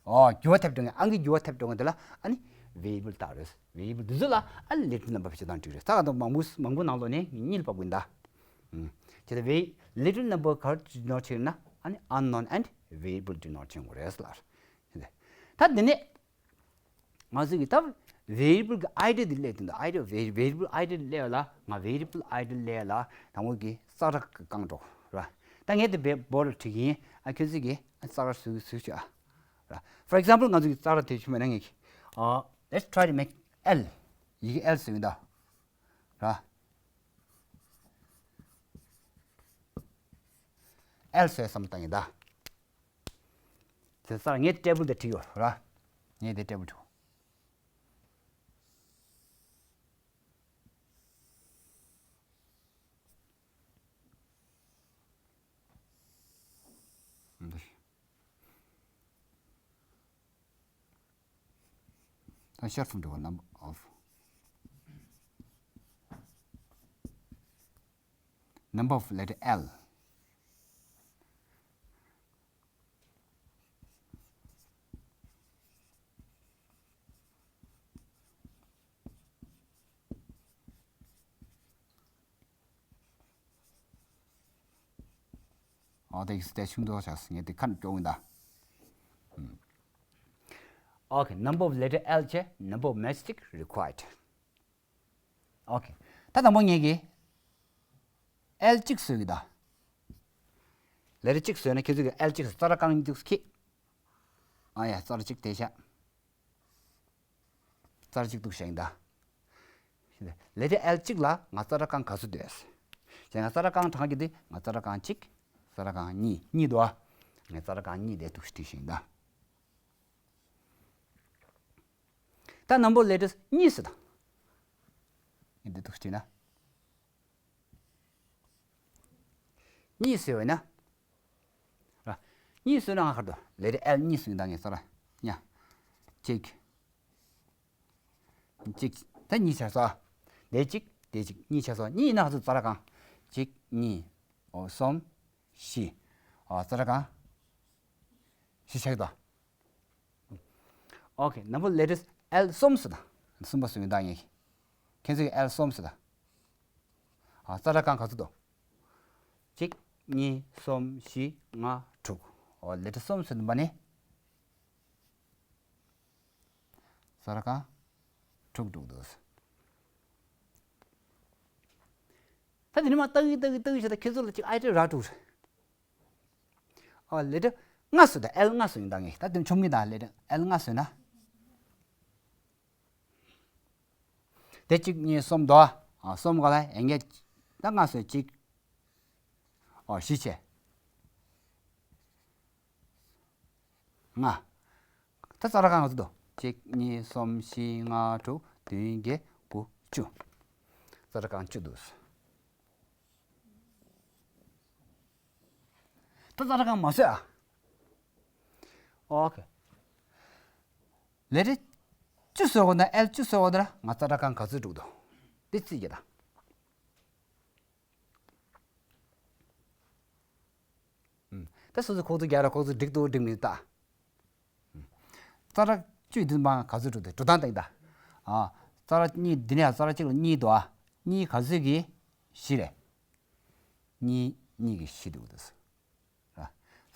ཨོ། འགྱུར་བ་ཐེབས་འགྲོ་མཁན། ཨང་ཀི་འགྱུར་བ་ཐེབས་འགྲོ་མཁན་དེ་ལ་ཨ་ནི་variable ལབ་རེད། variable འདི་ཚོ་ལ་ཨ་little number བྱེད་སྟངས་འགྲིག་རེད། ད་ག་དང་མང་པོ་མང་པོ་ནང་ལོགས་ནས་གཉིས་ལ་ཕབ་དགོས་ཡིན་ད། ཨུམ། ཁྱེད་ཚོ་vari- little number ག་རེ་denote བྱེད་ན། ཨ་ནི་unknown and variable denote བྱེད་དགོས་རེད་ལབ་རེད། ད་འདི་ནས། ང་ཚོས་ཀྱི་ད་variable གི་id འདི་སླེབས་དུས། ད་id vari- variable id སླེབས་ལ། ང་variable id སླེབས་ལ་དང་པོ་གི་ཙག་སྒྲ་གི་བསྐང་འགྲོ་ར། ད་ངས་དེ་བེ་བོར་ལ་བྲིས་ཀྱི་ཡིན། ཨ། ཁྱོད་ཚོས་ཀྱི་ཙག་སྒྲ་བཟོས་བཟོས་བྱོས་ཨ། ར། For example ང་ཚོས་ཀྱི་ཙག་སྒྲ་དེ་བྱུང་བ་ན་ངས་ཀྱི། ཨ། let's try to make L. ཡི་གེ་L བཟོས་ཡིན་ད། ར། L བཟོས་བསམ་བཏང་ཡིན་ད། དེ་ཚར་ངས་table དེ་བྲིས་ཡོད་ར། ངས་དེ་table བྲིས། འདི། ད་short form འགྲོ་བ། Number of, number of letter L. ཨོ་དེ་ཡིག་ཚད་ཆུང་དུ་ཆགས་སོང་། ངས་དེ་ཁ་ནས་སྐྱོར་གི་ཡིན་ད། ཨོ་ཁེ། Number of letter L བྱས། Number of matchstick required. ཨོ་ཁེ། ད་དང་པོ་ངས་ཀྱི་L གཅིག་བཟོས་ཀྱི་ད། Letter གཅིག་བཟོས་ན་ཁྱེད་ཚོས་ཀྱི་L གཅིག་བཟོས། རྩ་ར་རྐང་གཉིས་འདུག་ཁེ། ཨ་ཡ། རྩ་ར་གཅིག་དེ་བཞག་རྩ་ར་གཅིག་འདུག་བཞག་ཡིན་ད། Letter L གཅིག་ལ་ང་རྩ་ར་རྐང་ག་ཚོད་འདུག་ཟེར། ང་རྩ་ར་རྐང་གྲངས་ཀྱི་དེ། ང་རྩ་ར་རྐང་གཅིག་རྩ་ར་རྐང་གཉིས། གཉིས་འདུག་ཨ། ངས་རྩ་ར་རྐང་གཉིས་དེ་འདུག་བྲིས་བཞག་ཡིན་ད། ད་number letters གཉིས་ཟེར་ད། ངས་འདི་འདུག་བྲིས་ན། གཉིས་ཟེར་བས་ན། ར། གཉིས་ཟེར་ན་ང་ག་རེ་འདུག Letter L གཉིས་ཟེར་ཡིན་ད། ངས་རྩ་ར་ཡ། གཅིག་གཅིག་ད་གཉིས་ཆགས་སོང་། དེ་གཅིག་དེ་གཅིག་གཉིས་ཆགས་སོང་། གཉིས་ནང་ཚུད་རྩ་ར་རྐང་། གཅིག་གཉིས། ཨོ་གསུམ། བཞི། ཨོ་རྩ་ར་རྐང་བཞི་ཆགས་འདུག་ཨོ་ཁེ། Number letters L གསུམ་ཟེར་ད། གསུམ་པ་ཟེར་ཡིན་ད། ངས་ཁྱེད་ཚོས་L གསུམ་ཟེར་ད། ཨོ་རྩ་ར་རྐང་ག་ཚོད་འདུག་གཅིག་གཉིས། གསུམ། བཞི། ལྔ། དྲུག་ཨོ་letter གསུམ་ཟེར་ཡིན་པ་ནི། རྩ་ར་རྐང་དྲུག་འདུག་འདུག་ད་དེ་ནི་མ་ལྟ་གི་ལྟ་གི་ལྟ་གི་བྱས་ད། ཁྱེད་ཚོ་ལ་ཅིག་ཨའི་ཌི་ཡ་རག་འགྲོ་གི་རེད། ཨོ་letter ལྔ་ཟེར་ད། L ལྔ་ཟེར་ཡིན་ད། ངས་ད་དེ་ཆོམ་གི་ད། Letter L ལྔ་ཟེར་ན། དེ་གཅིག་གཉིས། གསུམ་འདུག་ཨ། གསུམ་ག་ལ་ཡང་ངས་ད་ལྔ་ཟེར། གཅིག་ཨོ་བཞི་བྱས། ལྔ། ད་རྩ་ར་རྐང་ག་ཚོད་འདུག་གཅིག་གཉིས། གསུམ། བཞི། ལྔ། དྲུག་བདུན། བརྒྱད། དགུ། བཅུ། རྩ་ར་རྐང་བཅུ་འདུག་ད་རྩ་ར་རྐང་མ་བཟོས་ཨ། ཨོ་ཁེ། Letter བཅུ་བཟོས་གོ་ན། L བཅུ་བཟོས་གོ་ན་ང་རྩ་ར་རྐང་ག་ཚོད་འགྲོ་གི་འདུག་དེ་རྩིས་རྒྱག་ད། ད་སོ་སོ་ཁོག་ཚོད་རྒྱག་ར། ཁོག་ཚོད་འགྲིག་འདུག་འགྲིག་མི་འདུག་ལྟ། རྩ་ར་བཅུ་འདི་མ་ག་ཚོད་འགྲོ་དེ་འགྲོ་སྟངས་ལྟ་ཡིན་ད། ཨ། རྩ་ར་གཉིས་འདི་ནས་རྩ་ར་གཅིག་ལ་གཉིས་འདུག་ཨ། གཉིས་ག་ཚོད་ཀྱི་བཞི་རེད། གཉིས་གཉིས་ཀྱི་བཞི་འདུག་འདུག་ཟེར།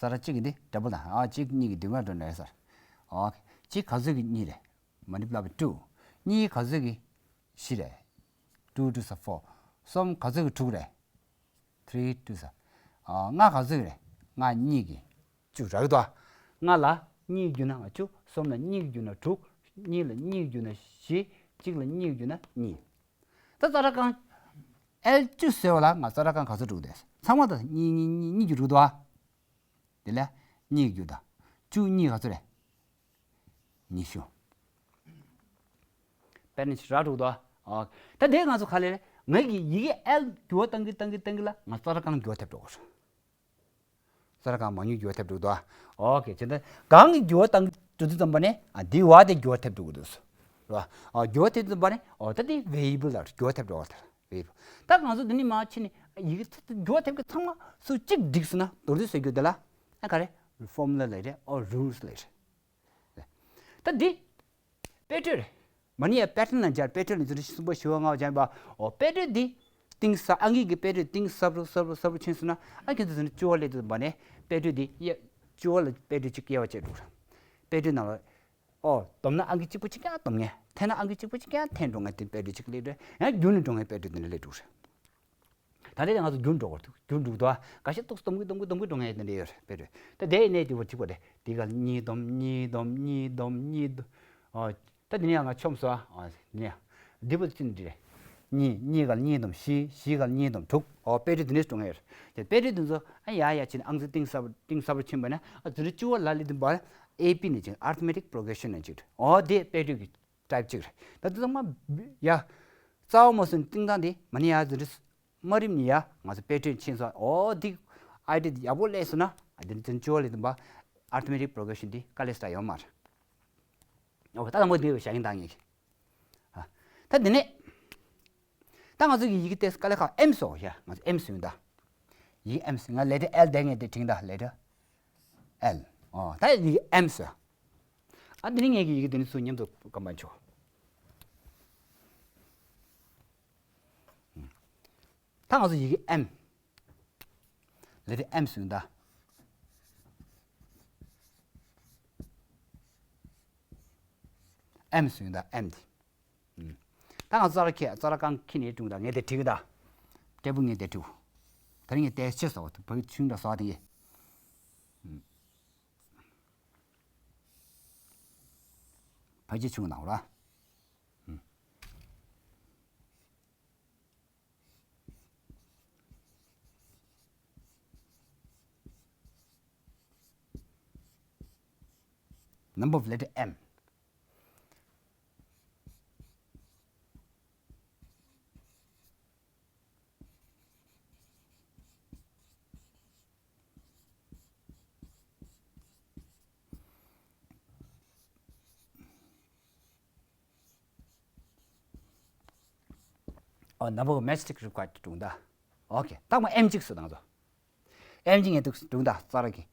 ར། རྩ་ར་གཅིག་གི་འདི་double ད། ཨ། གཅིག་གཉིས་ཀྱི་བདུན་ལྔ་འགྲོ་ནས་ཟེར། ཨོ་ཁེ། གཅིག་ག་ཚོད་ཀྱི་གཉིས་རེད། Multiply by two། གཉིས་ག་ཚོད་ཀྱི་བཞི་རེད། Two twos are four། གསུམ་ག་ཚོད་ཀྱི་དྲུག་རེད། Three twos are། ཨ། ལྔ་ག་ཚོད་རེད། ལྔ་གཉིས་ཀྱི་བཅུ་རག་འདུག་ཨ། ལྔ་ལ་གཉིས་བསྒྱུར་ན་བཅུ། གསུམ་ལ་གཉིས་བསྒྱུར་ན་དྲུག་གཉིས་ལ་གཉིས་བསྒྱུར་ན་བཞི། གཅིག་ལ་གཉིས་བསྒྱུར་ན་གཉིས། ད་རྩ་ར་རྐང་L བཅུ་བཟོས་པ་ལ་ང་རྩ་ར་རྐང་ག་ཚོད་འགྲོ་གི་འདུག་ཚང་མ་ད་གཉིས་གཉིས་གཉིས་གཉིས་ཀྱི་རུ་འདུག་ཨ། དེ་ལ་གཉིས་ཀྱི་རྒྱུ་ད། བཅུ་གཉིས་ག་ཚོད་རེད། ཉི་ཤུ། དཔེར་ན་ཞིག་རག་འགྲོ་གི་འདུག་ཨ། ད་དེ་ང་ཚོ་ག་ལེར་ངའི་གི་ཡི་གེ་L འགྱུར་བ་གཏང་གི་གཏང་གི་གཏང་གི་ལ་ང་རྩ་ར་རྐང་འགྱུར་བ་ཐེབས་འགྲོ་གི་རེད། རྩ་ར་རྐང་མང་ཉུང་འགྱུར་བ་ཐེབས་འགྲོ་གི་འདུག་ཨ། ཨོ་ཁེ། བྱས་ཙང་གང་གི་འགྱུར་བ་གཏང་གི་འགྲོ་དུས་ཙམ་པ་ནས། ཨ། འདི་བ་དེ་འགྱུར་བ་ཐེབས་འགྲོ་གི་འདུག་ཟེར། རེད་བ། ཨ། འགྱུར་བ་ཐེབས་དུས་ཙམ་པ་ནས། ཨོ་ད་དེ་variable ལ་འགྱུར་བ་ཐེབས་འགྲོ་གི་རེད། ད་ང་ཚོ་འདི་ནས་མར་ཕྱིན་ནས་ཡི་གེ་ཚིག་འགྱུར་བ་ཐེབས་མཁན་ཚང་མ་སུ་གཅིག་འགྲིག་སོང་ན། མདོར་བསྡུས་བཟོ་རྒྱུ་དེ་ལ་ཨ་ག་རེ། formula ལབ་རེད། ཨོ་rules ལབ་རེད། ད་འདི་དཔེ་སྤྲོད་རེད། མ་ནི་ཡ་pattern ལ་སྦྱར། དཔེ་སྤྲོད་ལ་འཛིན་གྲྭ་གསུམ་པ་བཞི་པ་ལྔ་པ་སྦྱར་བ། ཨོ་དཔེ་སྤྲོད་འདི་གཏིང་ཟབ། ཨང་ཀི་གི་དཔེ་སྤྲོད་གཏིང་ཟབ་རུ་ཟབ་རུ་ཟབ་རུ་ཕྱིན་སོང་ན། ཨ་ཁྱེད་ཚོ་འདི་བཅུ་པ་སླེབས་དུས་ཙམ་པ་ནས་དཔེ་སྤྲོད་འདི་དབྱེ། བཅུ་པ་ལ་དཔེ་སྤྲོད་གཅིག་དབྱེ་བ་བྱས་འགྲོ་གི་རེད། དཔེ་སྤྲོད་ནང་ལ། ཨོ། བསྡོམས་ན་ཨང་ཀི་གཅིག་པོ་གཅིག་རྐྱང་བསྡོམས་མཁན། འཐེན་ན་ཨང་ཀི་གཅིག་པོ་གཅིག་རྐྱང་འཐེན་འགྲོ་མཁན་དེ་དཔེ་སྤྲོད་གཅིག་སླེབས་རེད། ཡང་བསྒྱུར་ནས་འགྲོ་མཁན་དཔེ་སྤྲོད་དེ་འདྲ་སླེབས་འགྲོ་རེད། ད་ལྟ་ང་ཚོ་བསྒྱུར་འགྲོ་གི་རེད། བསྒྱུར་འགྲོ་གི་འདུག་ཨ། འགའ་ཤས་ཏོག་ཙམ་སྡོམ་གི་སྡོམ་གི་སྡོམ་གི་འགྲོ་མཁན་དེ་འདྲ་ཡོད་རེད། དཔེ་སྤྲོད་ད་དེ་ཡིན་ནའི་དེ་བར་གཅིག་པ་རེད། དེ་ག་ལ་གཉིས་སྡོམ། གཉིས་སྡོམ། གཉིས་སྡོམ། གཉིས་སྡོམ། ཨོ། ད་དེ་ནས་ཡང་ང་ཆོམས་སོང་ཨ། ཨ་ནི་ཡང་འདི་པོ་ཅི་འདྲ་རེད། གཉིས། གཉིས་ག་ལ་གཉིས་སྡོམ་བཞི། བཞི་ག་ལ་གཉིས་སྡོམ་དྲུག་ཨོ་དཔེ་སྤྲོད་འདི་ནས་འགྲོ་མཁན་ཡོད་རེད། དེ་དཔེ་སྤྲོད་འདི་ཚོ་ཨ་ཡ་ཡ་བྱས་ནས་ཨང་རྩིས་གཏིང་ཟབ་གཏིང་ཟབ་རུ་ཕྱིན་པ་ན། ཨ་འཛིན་གྲྭ་བཅུ་པ་ལ་སླེབས་དུས་ཨེ་པི་ནས་ཅིག་arithmetic progression ནས་ཅིག་ཨོ་དེ་དཔེ་སྤྲོད་ཀྱི་type ཅིག་རེད། ད་འདི་ཚང་མ་ཡ་རྩ་བ་མ་ཟིན་གཏིང་སྟངས་དེ་མ་ནི་ཡ་འཛིན་གྲྭ་དམའ་རིམ་ནས་ཡ་ང་ཚོ་དཔེ་སྤྲོད་ཕྱིན་སོང་། ཨོ་འདི་ཨའི་ཌི་ཡ་ཡག་པོ་སླེབས་སོང་ན། ཨ་འདི་འཛིན་གྲྭ་བཅུ་པ་སླེབས་དུས་arithmetic progression འདི་དཀའ་ལས་ས་ཡོད་མ་རེད། ཨོ་ད་དང་པོ་འདི་བཞག་ཡིན་ད་ངེས་ཀྱི། ཨ། ད་འདི་ནས། ད་ང་ཚོ་གི་ཡི་གེ་དེ་དཀའ་ལས་ཁག་M་སོ་ཡ། ང་ཚོ་M་སོ་ཡིན་ད། ཡི་གེ་M་སོ་ང་letter L་དེ་ངས་དེ་བྲིས་ད་letter L། ཨོ་ད་ཡི་གེ་M་སོ། ཨ་འདི་ནི་ངས་ཀྱི་ཡི་གེ་འདི་ནི་ཚུར་མཉམ་དུ་སྐམ་པ་ཆོག་ད་ང་ཚོ་ཡི་གེ་M། letter M་སོ་ཡིན་ད། M་སོ་ཡིན་ད་M་དེ། ད་ང་ཙ་ར་ཁྱེད་ཙ་ར་གང་ཁྱི་ནས་བྲུང་ད་ངས་དེ་བྲིས་ད། ཏྲེ་བུ་ངས་དེ་བྲིས། ད་རིང་ངས་དེ་ཆེ་སོ་བ་ཆུང་འདྲ་སོ་དེ་ཡེ། ཕ་ཆེ་ཆུང་ན་ར། Number of letter M. ཨོ་number of matchstick required་བྲུང་ད། ཨོ་ཁེ་ད་ང་M་གཅིག་སོ་དང་ཚོ། M་གཅིག་ངས་འདུག་བྲུང་ད་ཙ་ར་གི།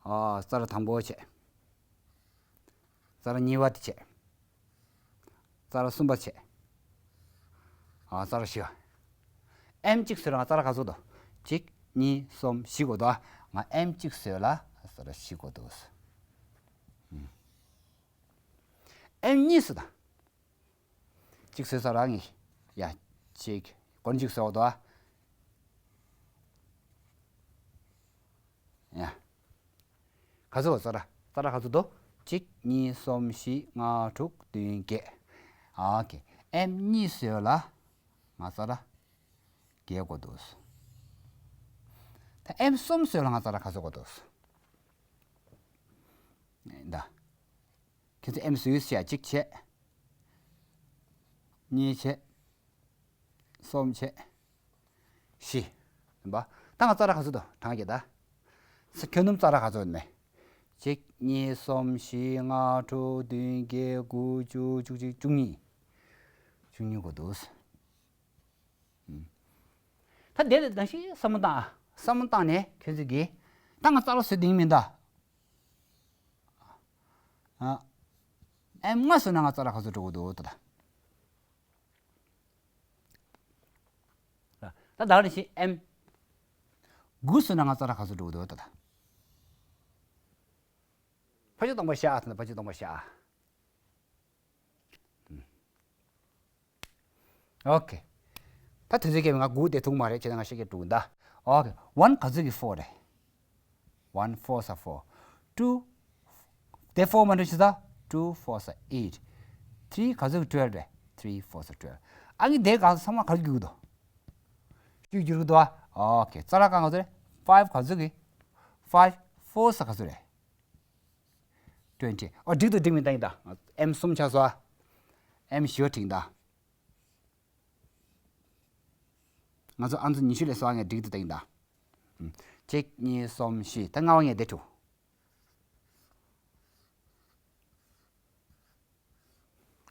ཨོ་ཙ་ར་དང་པོ་བྱས། ཙ་ར་གཉིས་པ་དེ་བྱས། ཙ་ར་གསུམ་པ་བྱས། ཨ་ཙ་ར་བཞི་བ། M་གཅིག་བཟོས་ན་ང་ཙ་ར་ག་ཚོད་དོ། གཅིག་གཉིས་གསུམ་བཞི་དགོས་དོ། ང་M་གཅིག་བཟོས་ལ་ཙ་ར་བཞི་དགོས་འདུག་ཨུམ། M་གཉིས་བཟོས་དང་། གཅིག་བཟོས་ཙ་ར་གཉིས། ཡ། གཅིག་སྒོར་གཅིག་བཟོས་དོ། ཡ། ག་ཚོད་ཙ་ར། ཙ་ར་ག་ཚོད་དོ། གཅིག་གཉིས། གསུམ། བཞི། ལྔ། དྲུག་བདུན། བརྒྱད། ཨོ་ཁེ། M་གཉིས་བཟོས་ལ་ང་ཙ་ར་བརྒྱད་དགོས་འདུག་ད་M་གསུམ་བཟོས་ལ་ང་ཙ་ར་ག་ཚོད་དགོས་འདུག་ད། ཁྱེད་ཚོ་M་བཟོས་བྱས། གཅིག་བྱས། གཉིས་བྱས། གསུམ་བྱས། བཞི། ཡིན་པ། ད་ང་ཙ་ར་ག་ཚོད་དོ། གྲངས་ཀྱི་ད། ས་ཁྱོན་བསྡོམས་ཙ་ར་ག་ཚོད་ནས། གཅིག་གཉིས། གསུམ། བཞི། ལྔ། དྲུག་བདུན། བརྒྱད། དགུ། བཅུ། བཅུ་གཅིག་བཅུ་གཉིས། བཅུ་གཉིས་དགོས་འདུག་ཨུམ། ད་དེ་ནང་བཞིན་བསམ་བློ་བཏང་ཨ། བསམ་བློ་བཏང་ནས་ཁྱོད་ཚོས་ཀྱིས། ད་ང་ཙ་ར་བཟོས་དེ་མིན་ད། ཨ། M་ལྔ་བཟོས་ན་ང་ཙ་ར་ག་ཚོད་འགྲོ་གི་འདུག་ད་ད། ད་ད་ནང་བཞིན་M་དགུ་བཟོས་ན་ང་ཙ་ར་ག་ཚོད་འགྲོ་གི་འདུག་ད་ད། ཕ་ཆོས་སྟོང་པ་བཞག་ཨ། ད་ཕ་ཆོས་སྟོང་པ་བཞག་ཨ། ཨོ་ཁེ། ད་དུས་ཚོད་སྐྱེལ་བའི་ང་དགུ་དེ་ཐུག་མ་རེད། བྱས་ན་ང་ཤེས་ཀྱི་འདུག་ད། ཨོ་ཁེ། ཝན་ག་ཚོད་ཀྱི་ཕོར་རེད། One fours are four. Two དེ་ཕོར་མ་འདྲ་ཞིག་ད། Two fours are eight. Three ག་ཚོད་ཀྱི་twelve་རེད། Three fours are twelve. ཨ་ནི་དེ་གང་ཚང་མ་ག་ཚོད་འགྱུར་གྱི་འདུག་བཅུ་འགྱུར་གྱི་འདུག་ཨ། ཨོ་ཁེ། ཙ་ར་གང་ག་ཚོད་རེད། Five ག་ཚོད་ཀྱི། Five fours་ག་ཚོད་རེད། Twenty། ཨོ་འགྲིག་འདུག་འགྲིག་མིན་ད་ཡིན་ད། M་གསུམ་ཆགས་སོང་ཨ། M་བཞི་བ་འགྲིག་ད། ང་ཚོ་ཨང་ཚོ་ཉི་ཤུ་ལས་སོང་ཨ། ངས་འགྲིག་འདུག་ད་ཡིན་ད། གཅིག་གཉིས། གསུམ། བཞི། ད་ལྔ་བ་ངས་དེ་འགྲིག་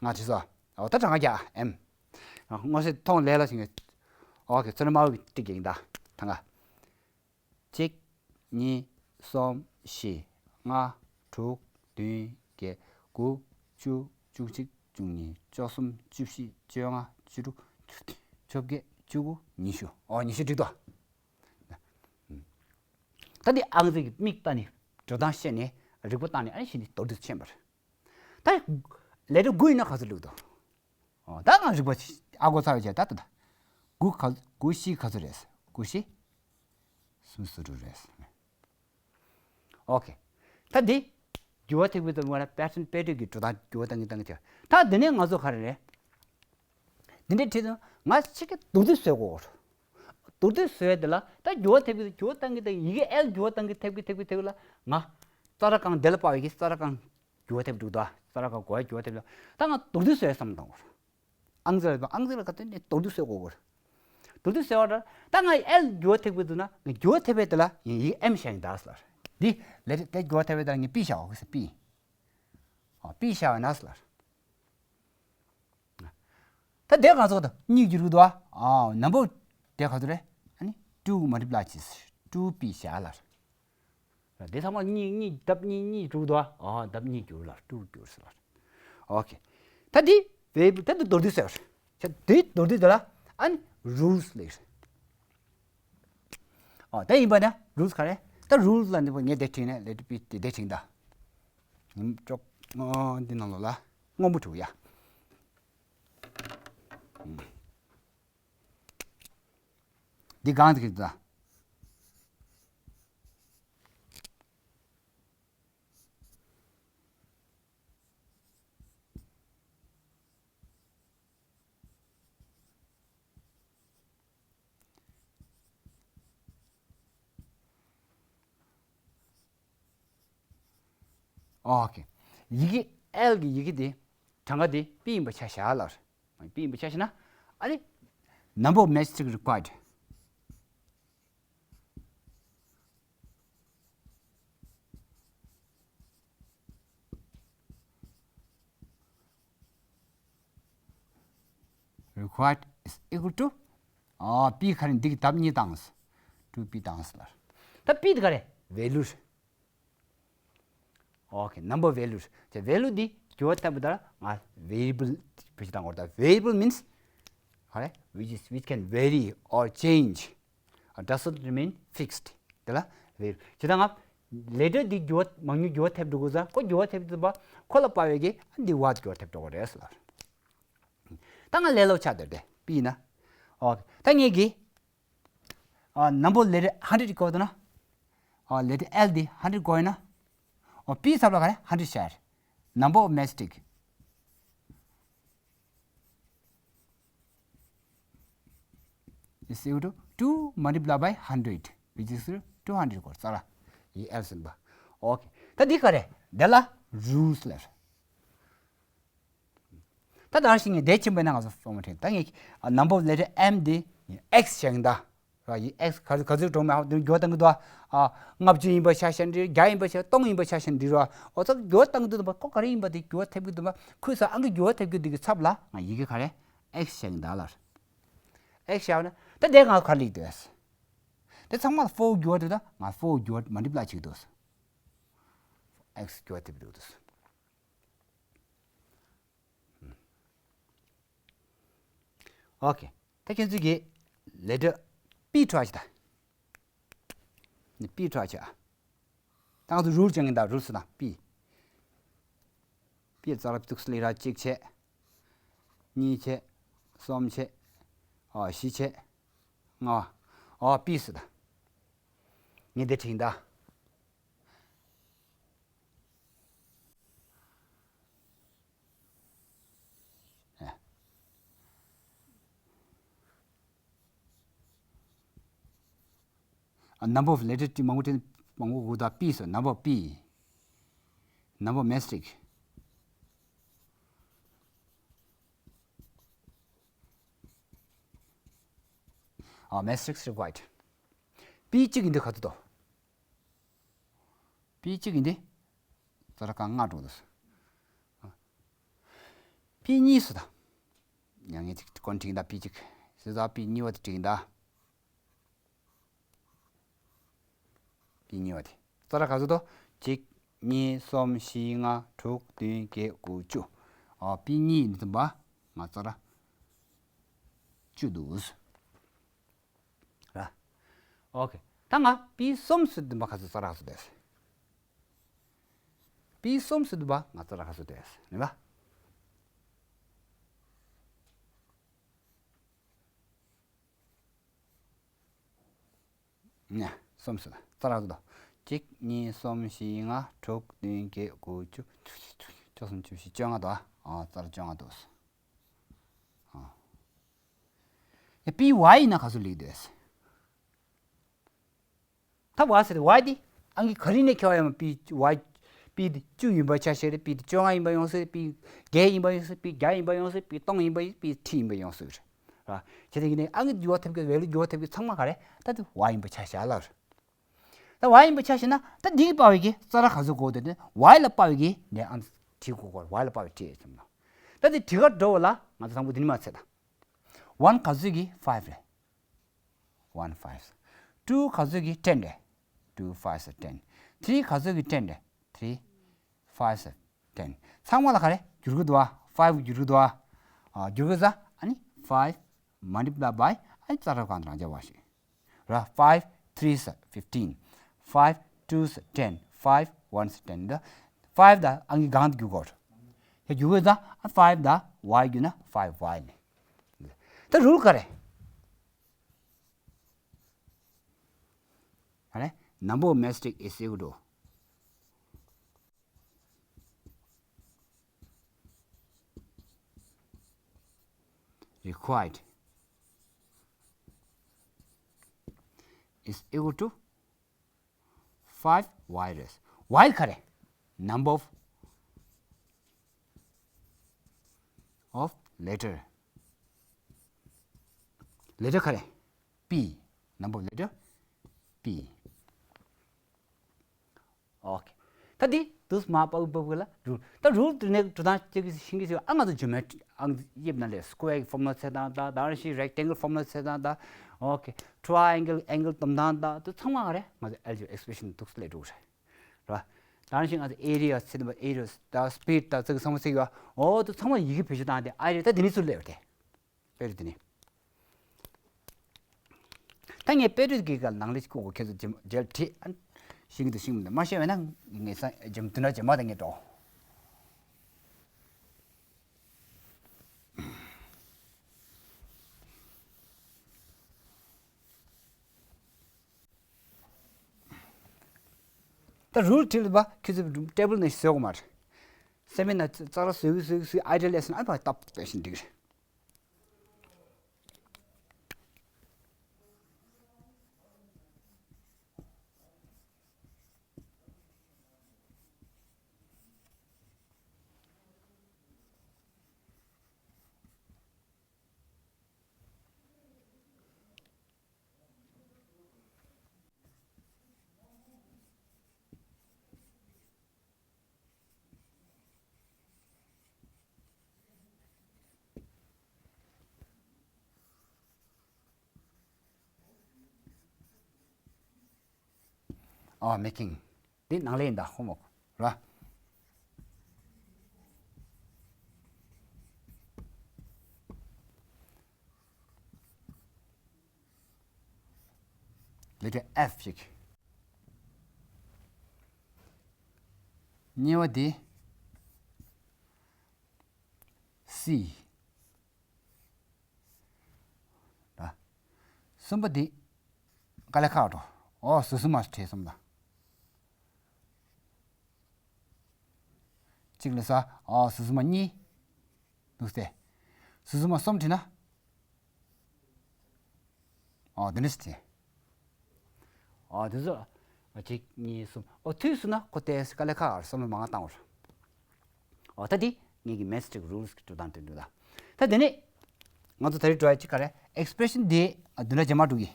ང་བྲིས་སོ། ཨོ་ད་གྲངས་ཀ་རྒྱག M། དངོས་གཞི་མཐོང་ལས་ལ་ཞིག་ངས། ཨོ་ཁེ། ཚོན་དམར་པོ་གི་ཏིག་རྒྱག་ཡིན་ད། གྲངས་ཀ་གཅིག་གཉིས། གསུམ། བཞི། ལྔ། དྲུག་བདུན། བརྒྱད། དགུ། བཅུ། བཅུ་གཅིག་བཅུ་གཉིས། བཅུ་གསུམ། བཅུ་བཞི། བཅོ་ལྔ། བཅུ་དྲུག་བཅོ་བརྒྱད། བཅུ་དགུ་ཉི་ཤུ། ཨོ་ཉི་ཤུ་འགྲིག་འདུག་ད་འདི་ཨང་རྩིས་ཀྱི་མིག་བལྟས་ནས་འགྲོ་སྟངས་ཤེས་ནས་རིག་པ་བཏང་ནས་ཨ་ནི་གཞི་ནས་མདོར་བསྡུས་ཤེས་པར། ད་ལེ་ཊར་དགུ་ཡིན་ན་ག་ཚོད་འགྲིག་འདུག་ཨོ་ད་ང་རིག་པ་ཨ་གོ་ཚར་བའི་རྗེས་ད་ད་ད། དགུ་ག་དགུ་བཞི་ག་ཚོད་རེད། དགུ་བཞི་སུམ་ཅུ་སོ་དྲུག་རེད། ཨོ་ཁེ། ད་འདི་འགྱུར་བ་ཐེབས་པའི་དུས་ང་ལ་པེ་ཊརན་དཔེ་སྟོན་གྱི་འགྲོ་སྟངས་འགྱུར་བ་གཏང་གི་གཏང་གི་ཐེབས། ད་འདི་ནས་ང་ཚོ་ག་རེ་རེད། འདི་འདྲའི་ཁྲིད་དུས་ང་ཆེ་གེ་མདོར་བསྡུས་བཟོས་དགོས། མདོར་བསྡུས་བཟོས་དེ་ལ་ད་འགྱུར་བ་ཐེབས་ཀྱི་འགྱུར་བ་གཏང་གི་གཏང་གི་ཡི་གེ་L་འགྱུར་བ་གཏང་གི་ཐེབས་ཀྱི་ཐེབས་ཀྱི་ཐེབས་ཀྱི་ལ་ང་ཙ་ར་གང་དེ་ལ་དཔག་པའི་གི་ཙ་ར་གང་འགྱུར་བ་ཐེབས་འདུག་ད་ཙ་ར་གང་གོ་ཡ་འགྱུར་བ་ཐེབས་ལ་ད་ང་མདོར་བསྡུས་བཟོས་བསམ་བཏང་དགོས། ཨང་རྩིས་ལ་ཨང་རྩིས་ལ་ག་དུས་ནས་མདོར་བསྡུས་བཟོས་དགོས་གོ། མདོར་བསྡུས་བཟོས་པ་ད་ད་ང་L་འགྱུར་བ་ཐེབས་ཀྱི་འདུག་ན་ང་འགྱུར་བ་ཐེབས་པའི་དེ་ལ་ཡིན་ཡིག་M་བཞག་ཡིན་ད་ཟེར་ལ། འདི་ལས་དེ་འགྱུར་བ་ཐེབས་པའི་དེ་ལ་ངས་P་བཞག་འོ་ཟེར་P། ཨ་P་བཞག་ཡིན་ན་ཟེར་ལ། ད་དེ་གང་ཚོགས་དང་གཉིས་འགྱུར་གི་འདུག་ཨ། ཨ། number དེ་ག་ཚོད་རེད། ཨ་ནི་two multiply བྱས། two P བཞག་ལ། དེ་ཚང་མ་གཉིས་གཉིས་ལྡབ་གཉིས་གཉིས་འགྲོ་གི་འདུག་ཨ། ཨ། ལྡབ་གཉིས་འགྱུར་ལ། two འགྱུར་ཟེར་ལ། ཨོ་ཁེ། ད་འདི་variable ད་འདི་མདོར་བསྡུས་ཟེར་བ་རེད། དེ་མདོར་བསྡུས་དེ་ལ་ཨ་ནི་rules ལབ་ཀྱི་རེད། ཨོ། ད་ཡིན་པ་ན་rules ག་རེ། ད་rules ལ་འདི་པོ་ངས་དེ་བྲིས་ནས་let it be དེ་དེ་བྲིས་ད། ཨུམ། ཅོག་ཨོ། འདི་ནང་ལོགས་ལ་སྔོན་པོ་བྲིས་ཡ། ཨུམ། འདི་གང་དེ་གི་ད། ཨོ་ཁེ། ཡི་གེ་L གི་ཡི་གེ་དེ་གྲངས་ཀ་དེ་P ཡིན་པ་ཆ་བཞག་ལ། P ཡིན་པ་ཆ་བཞག་ན། ཨ་ནི་number of matchstick required required is equal to ཨ། P ག་རེ། འདི་གི་ལྡབ་གཉིས་བཏང་། two P བཏང་ལ། ད་P དེ་ག་རེ། value རེད། ཨོ་ཁེ། number value རེད། དེ་value འདི་འགྱུར་བ་ཐེབས་པ་དེ་ལ་ང་variable བེད་སྤྱོད་བཏང་དགོས་རེད། ད་variable means ག་རེ། which is, which can vary or change, or doesn't remain fixed དེ་ལ་variable། ཇི་ལྟར་ང་letter འདི་འགྱུར་བ་མང་ཉུང་འགྱུར་བ་ཐེབས་འགྲོ་གི་ཟེར། ཁོ་འགྱུར་བ་ཐེབས་དུས་ཙམ་པ་ཁོ་ལ་དཔག་པའི་གི་འདི་བ་འགྱུར་བ་ཐེབས་འགྲོ་གི་རེད་ཟེར་ལ། ད་ང་ལས་སླ་པོ་ཆགས་བསྡད་དེ་P ཡིན་ན། ཨོ་ད་ངས་གི་ཨ། number letter hundred དགོས་འདུག་ན། ཨ། letter L འདི་hundred དགོས་ཡིན་ན། ཨོ། P ཚབ་ལ་ག་རེ། hundred བཞག number of matchstick is equal to two multiply by hundred, which is two hundred དགོས་ཙ་ལ། ཡི་L ཟིན་པ། ཨོ་ཁེ། ད་འདི་ག་རེ། དེ་ལ་rules ལབ། ད་ད་ཞིག་ངས་དེ་ཕྱིན་པ་ན་ང་ཚོ་སོང་མ་ཁྲེལ། ད་ངས་number of letter M འདི་X བཞག་ཡིན་ད། ར། ཡི་X ག་ག་ཚོད་འགྲོ་མེད་ཨ། འགྱུར་བ་བཏང་གི་འདུག་ཨ། ལྔ་བཅུ་ཡིན་པ་ཆ་བཞག་འགྲིག་བརྒྱ་ཡིན་པ་ཆ། སྟོང་ཡིན་པ་ཆ་བཞག་འགྲིག་ར། འོ་ཙམ་འགྱུར་བ་བཏང་གི་འདུག་ད་པ་ཁོ་ག་རེ་ཡིན་པ་དེ་འགྱུར་བ་ཐེབས་ཀྱི་འདུག་པ། ཁོས་ས་ཨང་ཀི་འགྱུར་བ་ཐེབས་ཀྱི་འདུག་གི་ཚབ་ལ་ང་ཡི་གེ་ག་རེ། X བཞག་གི་འདུག་ལ། X བཞག་ན་ད་དེ་ང་ག་རེ་ལེགས་འདུག་ཨ། དེ་ཚང་མ་ལ་four འགྱུར་བ་དེ་ད་ང་four འགྱུར་བ་multiply བྱེད་ཀྱི་འདུག X འགྱུར་བ་ཐེབས་འདུག་ད། ཨོ་ཁེ། ད་ཁྱེད་ཚོས་ཀྱི་letter P འཕྲོག་བྱེད་ད། P འཕྲོག་བྱེད་ཨ། ད་ང་ཚོ་rules སྦྱང་གིན་ད། rules ད་P། P ཙ་ར་ཏུག་སི་ལི་ར། གཅིག་བྱས། གཉིས་བྱས། གསུམ་བྱས། ཨོ་བཞི་བྱས། ལྔ། ཨོ་P ཟེར་ད། ངས་འདི་བྲིས་ད། ཨ། number of letter དེ་མང་པོ་དེ་མང་པོ་དགོས་ད། P ཟེར། number of P, number of matchstick. ཨ། matchstick required. P གཅིག་ཡིན་དུས་ག་ཚོད་འདུག P གཅིག་ཡིན་དུས་ཙ་ར་ཀ་ལྔ་འགྲོ་འདུག P གཉིས་ཟེར་ད། ཡང་ངས་ཅིག་གོན་བྲིས་ད། P གཅིག་ཟེར་ད། P གཉིས་པ་དེ་བྲིས་ད། P གཉིས་པ་དེ་ཙ་ར་ག་ཚོད་འདུག་གཅིག་གཉིས། གསུམ། བཞི། ལྔ། དྲུག་བདུན། བརྒྱད། དགུ། བཅུ། ཨ། P གཉིས་ཡིན་དུས་ཙམ་པ་ང་ཙ་ར་བཅུ་འདུག་ར། ཨོ་ཁེ། ད་ང་P གསུམ་ཟེར་དུས་ཙམ་པ་ག་ཚོད་ཙ་ར་ག་ཚོད་འདུག P གསུམ་ཟེར་དུས་ཙམ་པ་ང་ཙ་ར་ག་ཚོད་འདུག་ནི་བ། ཉ། གསུམ་ཟེར་ཙ་ར་ག་ཚོད་འདུག་གཅིག་གཉིས། གསུམ། བཞི། ལྔ། དྲུག་བདུན། བརྒྱད། དགུ། བཅུ། བཅུ་གསུམ། བཅུ་བཞི། བཅོ་ལྔ་འདུག་ཨ། ཙ་ར་བཅོ་ལྔ་འདུག་ཨ། ཡ། P Y ཡིན་ན་ག་ཚོད་ལེགས་འདུག་ད་Y ཟེར་ཏེ་Y འདི་ཨང་ཀི་ག་རེ་ནས་ཁྱེར་བ་ཡང་P Y P འདི་བཅུ་ཡིན་པ་ཆ་བཞག་རེད། P འདི་བཅོ་ལྔ་ཡིན་པ་ཡོང་སྲིད། P བརྒྱད་ཡིན་པ་ཡོང་སྲིད། P བརྒྱ་ཡིན་པ་ཡོང་སྲིད། P སྟོང་ཡིན་པ་ཡིན། P ཁྲི་ཡིན་པ་ཡོང་སྲིད་རེད། ར། བྱས་ཙང་ཡིན་ནའི་ཨང་ཀི་འགྱུར་བ་ཐེབས་ཀྱི་value འགྱུར་བ་ཐེབས་ཀྱི་ཚང་མ་ག་རེ། ད་དེ་Y ཡིན་པ་ཆ་བཞག་ལ་རེད། ད་Y ཡིན་པ་ཆ་བཞག་ན་ད་འདི་གི་དཔག་པའི་གི་ཙ་ར་ག་ཚོད་དགོས་དེ་ནི་Y ལ་དཔག་པའི་གི་ནས་ཨང་བྲིས་དགོས་གོ། Y ལ་དཔག་པའི་བྲིས་ཙམ་ལ། ད་དེ་བྲིས་ག་འགྲོ་བ་ལ་ང་ཚོ་དང་པོ་འདི་ནི་མ་ཚད་ད། one ག་ཚོད་ཀྱི་five རེད། One five། two ག་ཚོད་ཀྱི་ten རེད། Two five ten། three ག་ཚོད་ཀྱི་ten རེད། Three five ten། ཚང་མ་ལ་ག་རེ་བསྒྱུར་གྱི་འདུག་བ། five བསྒྱུར་གྱི་འདུག་བ། ཨ། བསྒྱུར་གྱི་ཟ། ཨ་ནི་five multiply by ཨ་ནི་ཙག་ར་གང་དང་རང་འཇགས་པ་ཞིག་ར། Five threes fifteen། Five twos ten། Five ones ten། ད་five ད་ཨང་ཀི་གང་དུ་བསྒྱུར་དགོས་རེད། ཡ་བསྒྱུར་གྱི་ཟ། ཨ། five ད་Y བསྒྱུར་ན་five Y ནི། ད་rule ག་རེ། ཨ་རེ། Number of matchstick is equal to required is equal to five Y རེད། Y ག་རེ། Number of, of letter letter ག་རེ། P number of letter P okay། ད་འདི་དུས་མ་པ་པ་པ་ལ་rule། ད་rule དེ་ནས་འགྲོ་སྟངས་གཅིག་ཤིང་གི་ཞིག་ཨ་ང་ཚོ་geometry ཨང་དབྱིབས་ན་ལས་square formula ཚད་དང་ད་ད་ར་ཤི་rectangle formula ཚད་དང་ད། Okay། Triangle angle དོམ་དང་ད་དུ་ཚང་མ་རེད། ང་ཚོ་algebra expression དུག་ལས་འགྲོ་རེད། ར། ད་ར་ཤི་ང་ཚོ་area ཚད་དང་area ད་speed ད་ཚིག་ཚང་མ་ཚིག་ཡོད། འོ་དུ་ཚང་མ་ཡི་གེ་བེད་སྤྱོད་བཏང་སྟེ་ཨ་རེད། ད་འདི་ནས་ཚུར་ལས་ཡོད་དེ། དཔེ་རིས་དེ་ནི། ད་ངས་དཔེ་རིས་ཀྱི་སྒང་ནང་ལས་ཀྱི་ཁོ་ཁྱེད་ཚོ་རྗེས་མ་རྗེས་ལ་བྲིས་ཨ། ཤེས་ཀྱི་འདུག་ཤེས་མི་འདུག་མ་ཤེས་པས་ན་ངས་ས་རྗེས་མ་དུས་འདྲ་རྗེས་མ་དང་ངས་འགྲོ། ད་rule བྲིས་པ་ཁྱེད་ཚོ་table ནས་བཟོ་དགོས་མ་རེད། སེམས་ན་ཙག་ར་བཟོས་བཟོས་བཟོས་idea ལས་སོང་ཨ་ཕ་སྟབས་བདེ་ཞིང་འགྲིག་རེད། ཨ། making འདི་ནང་ལས་ཡིན་ད་ཧོ་མོག་ར། letter F ཞིག་གཉིས་པ་འདི་C། ད་གསུམ་པ་འདི་དཀའ་ལས་ཁག་འགྲོ། ཨོ་ཟུར་གསུམ་མ་བྲིས་གསུམ་ད། གཅིག་ལ་ས། ཨོ་ཟུར་གསུམ་མ་གཉིས། འདུག་སྟེ། ཟུར་གསུམ་མ་གསུམ་བྲིས་ན། ཨོ་འདི་འདྲ་ཞིག་བྲིས། ཨོ་འདི་ཚོ། གཅིག་གཉིས་གསུམ། ཨོ་དུས་སུ་ན་ཁོ་ཏེ་དཀའ་ལས་ཁག་གསུམ་ལ་མང་བཏང་བར། ཨོ་ད་འདི་ངེད་ཀྱི་matchstick rules གི་འགྲོ་སྟངས་དེ་འདུག་ད། ད་དེ་ནས་ང་ཚོ་ད་རེས་འགྲོ་ཡ་གཅིག་ག་རེ། expression འདི་བདུན་ཕྲག་རྗེས་མ་འགྲོ་གི།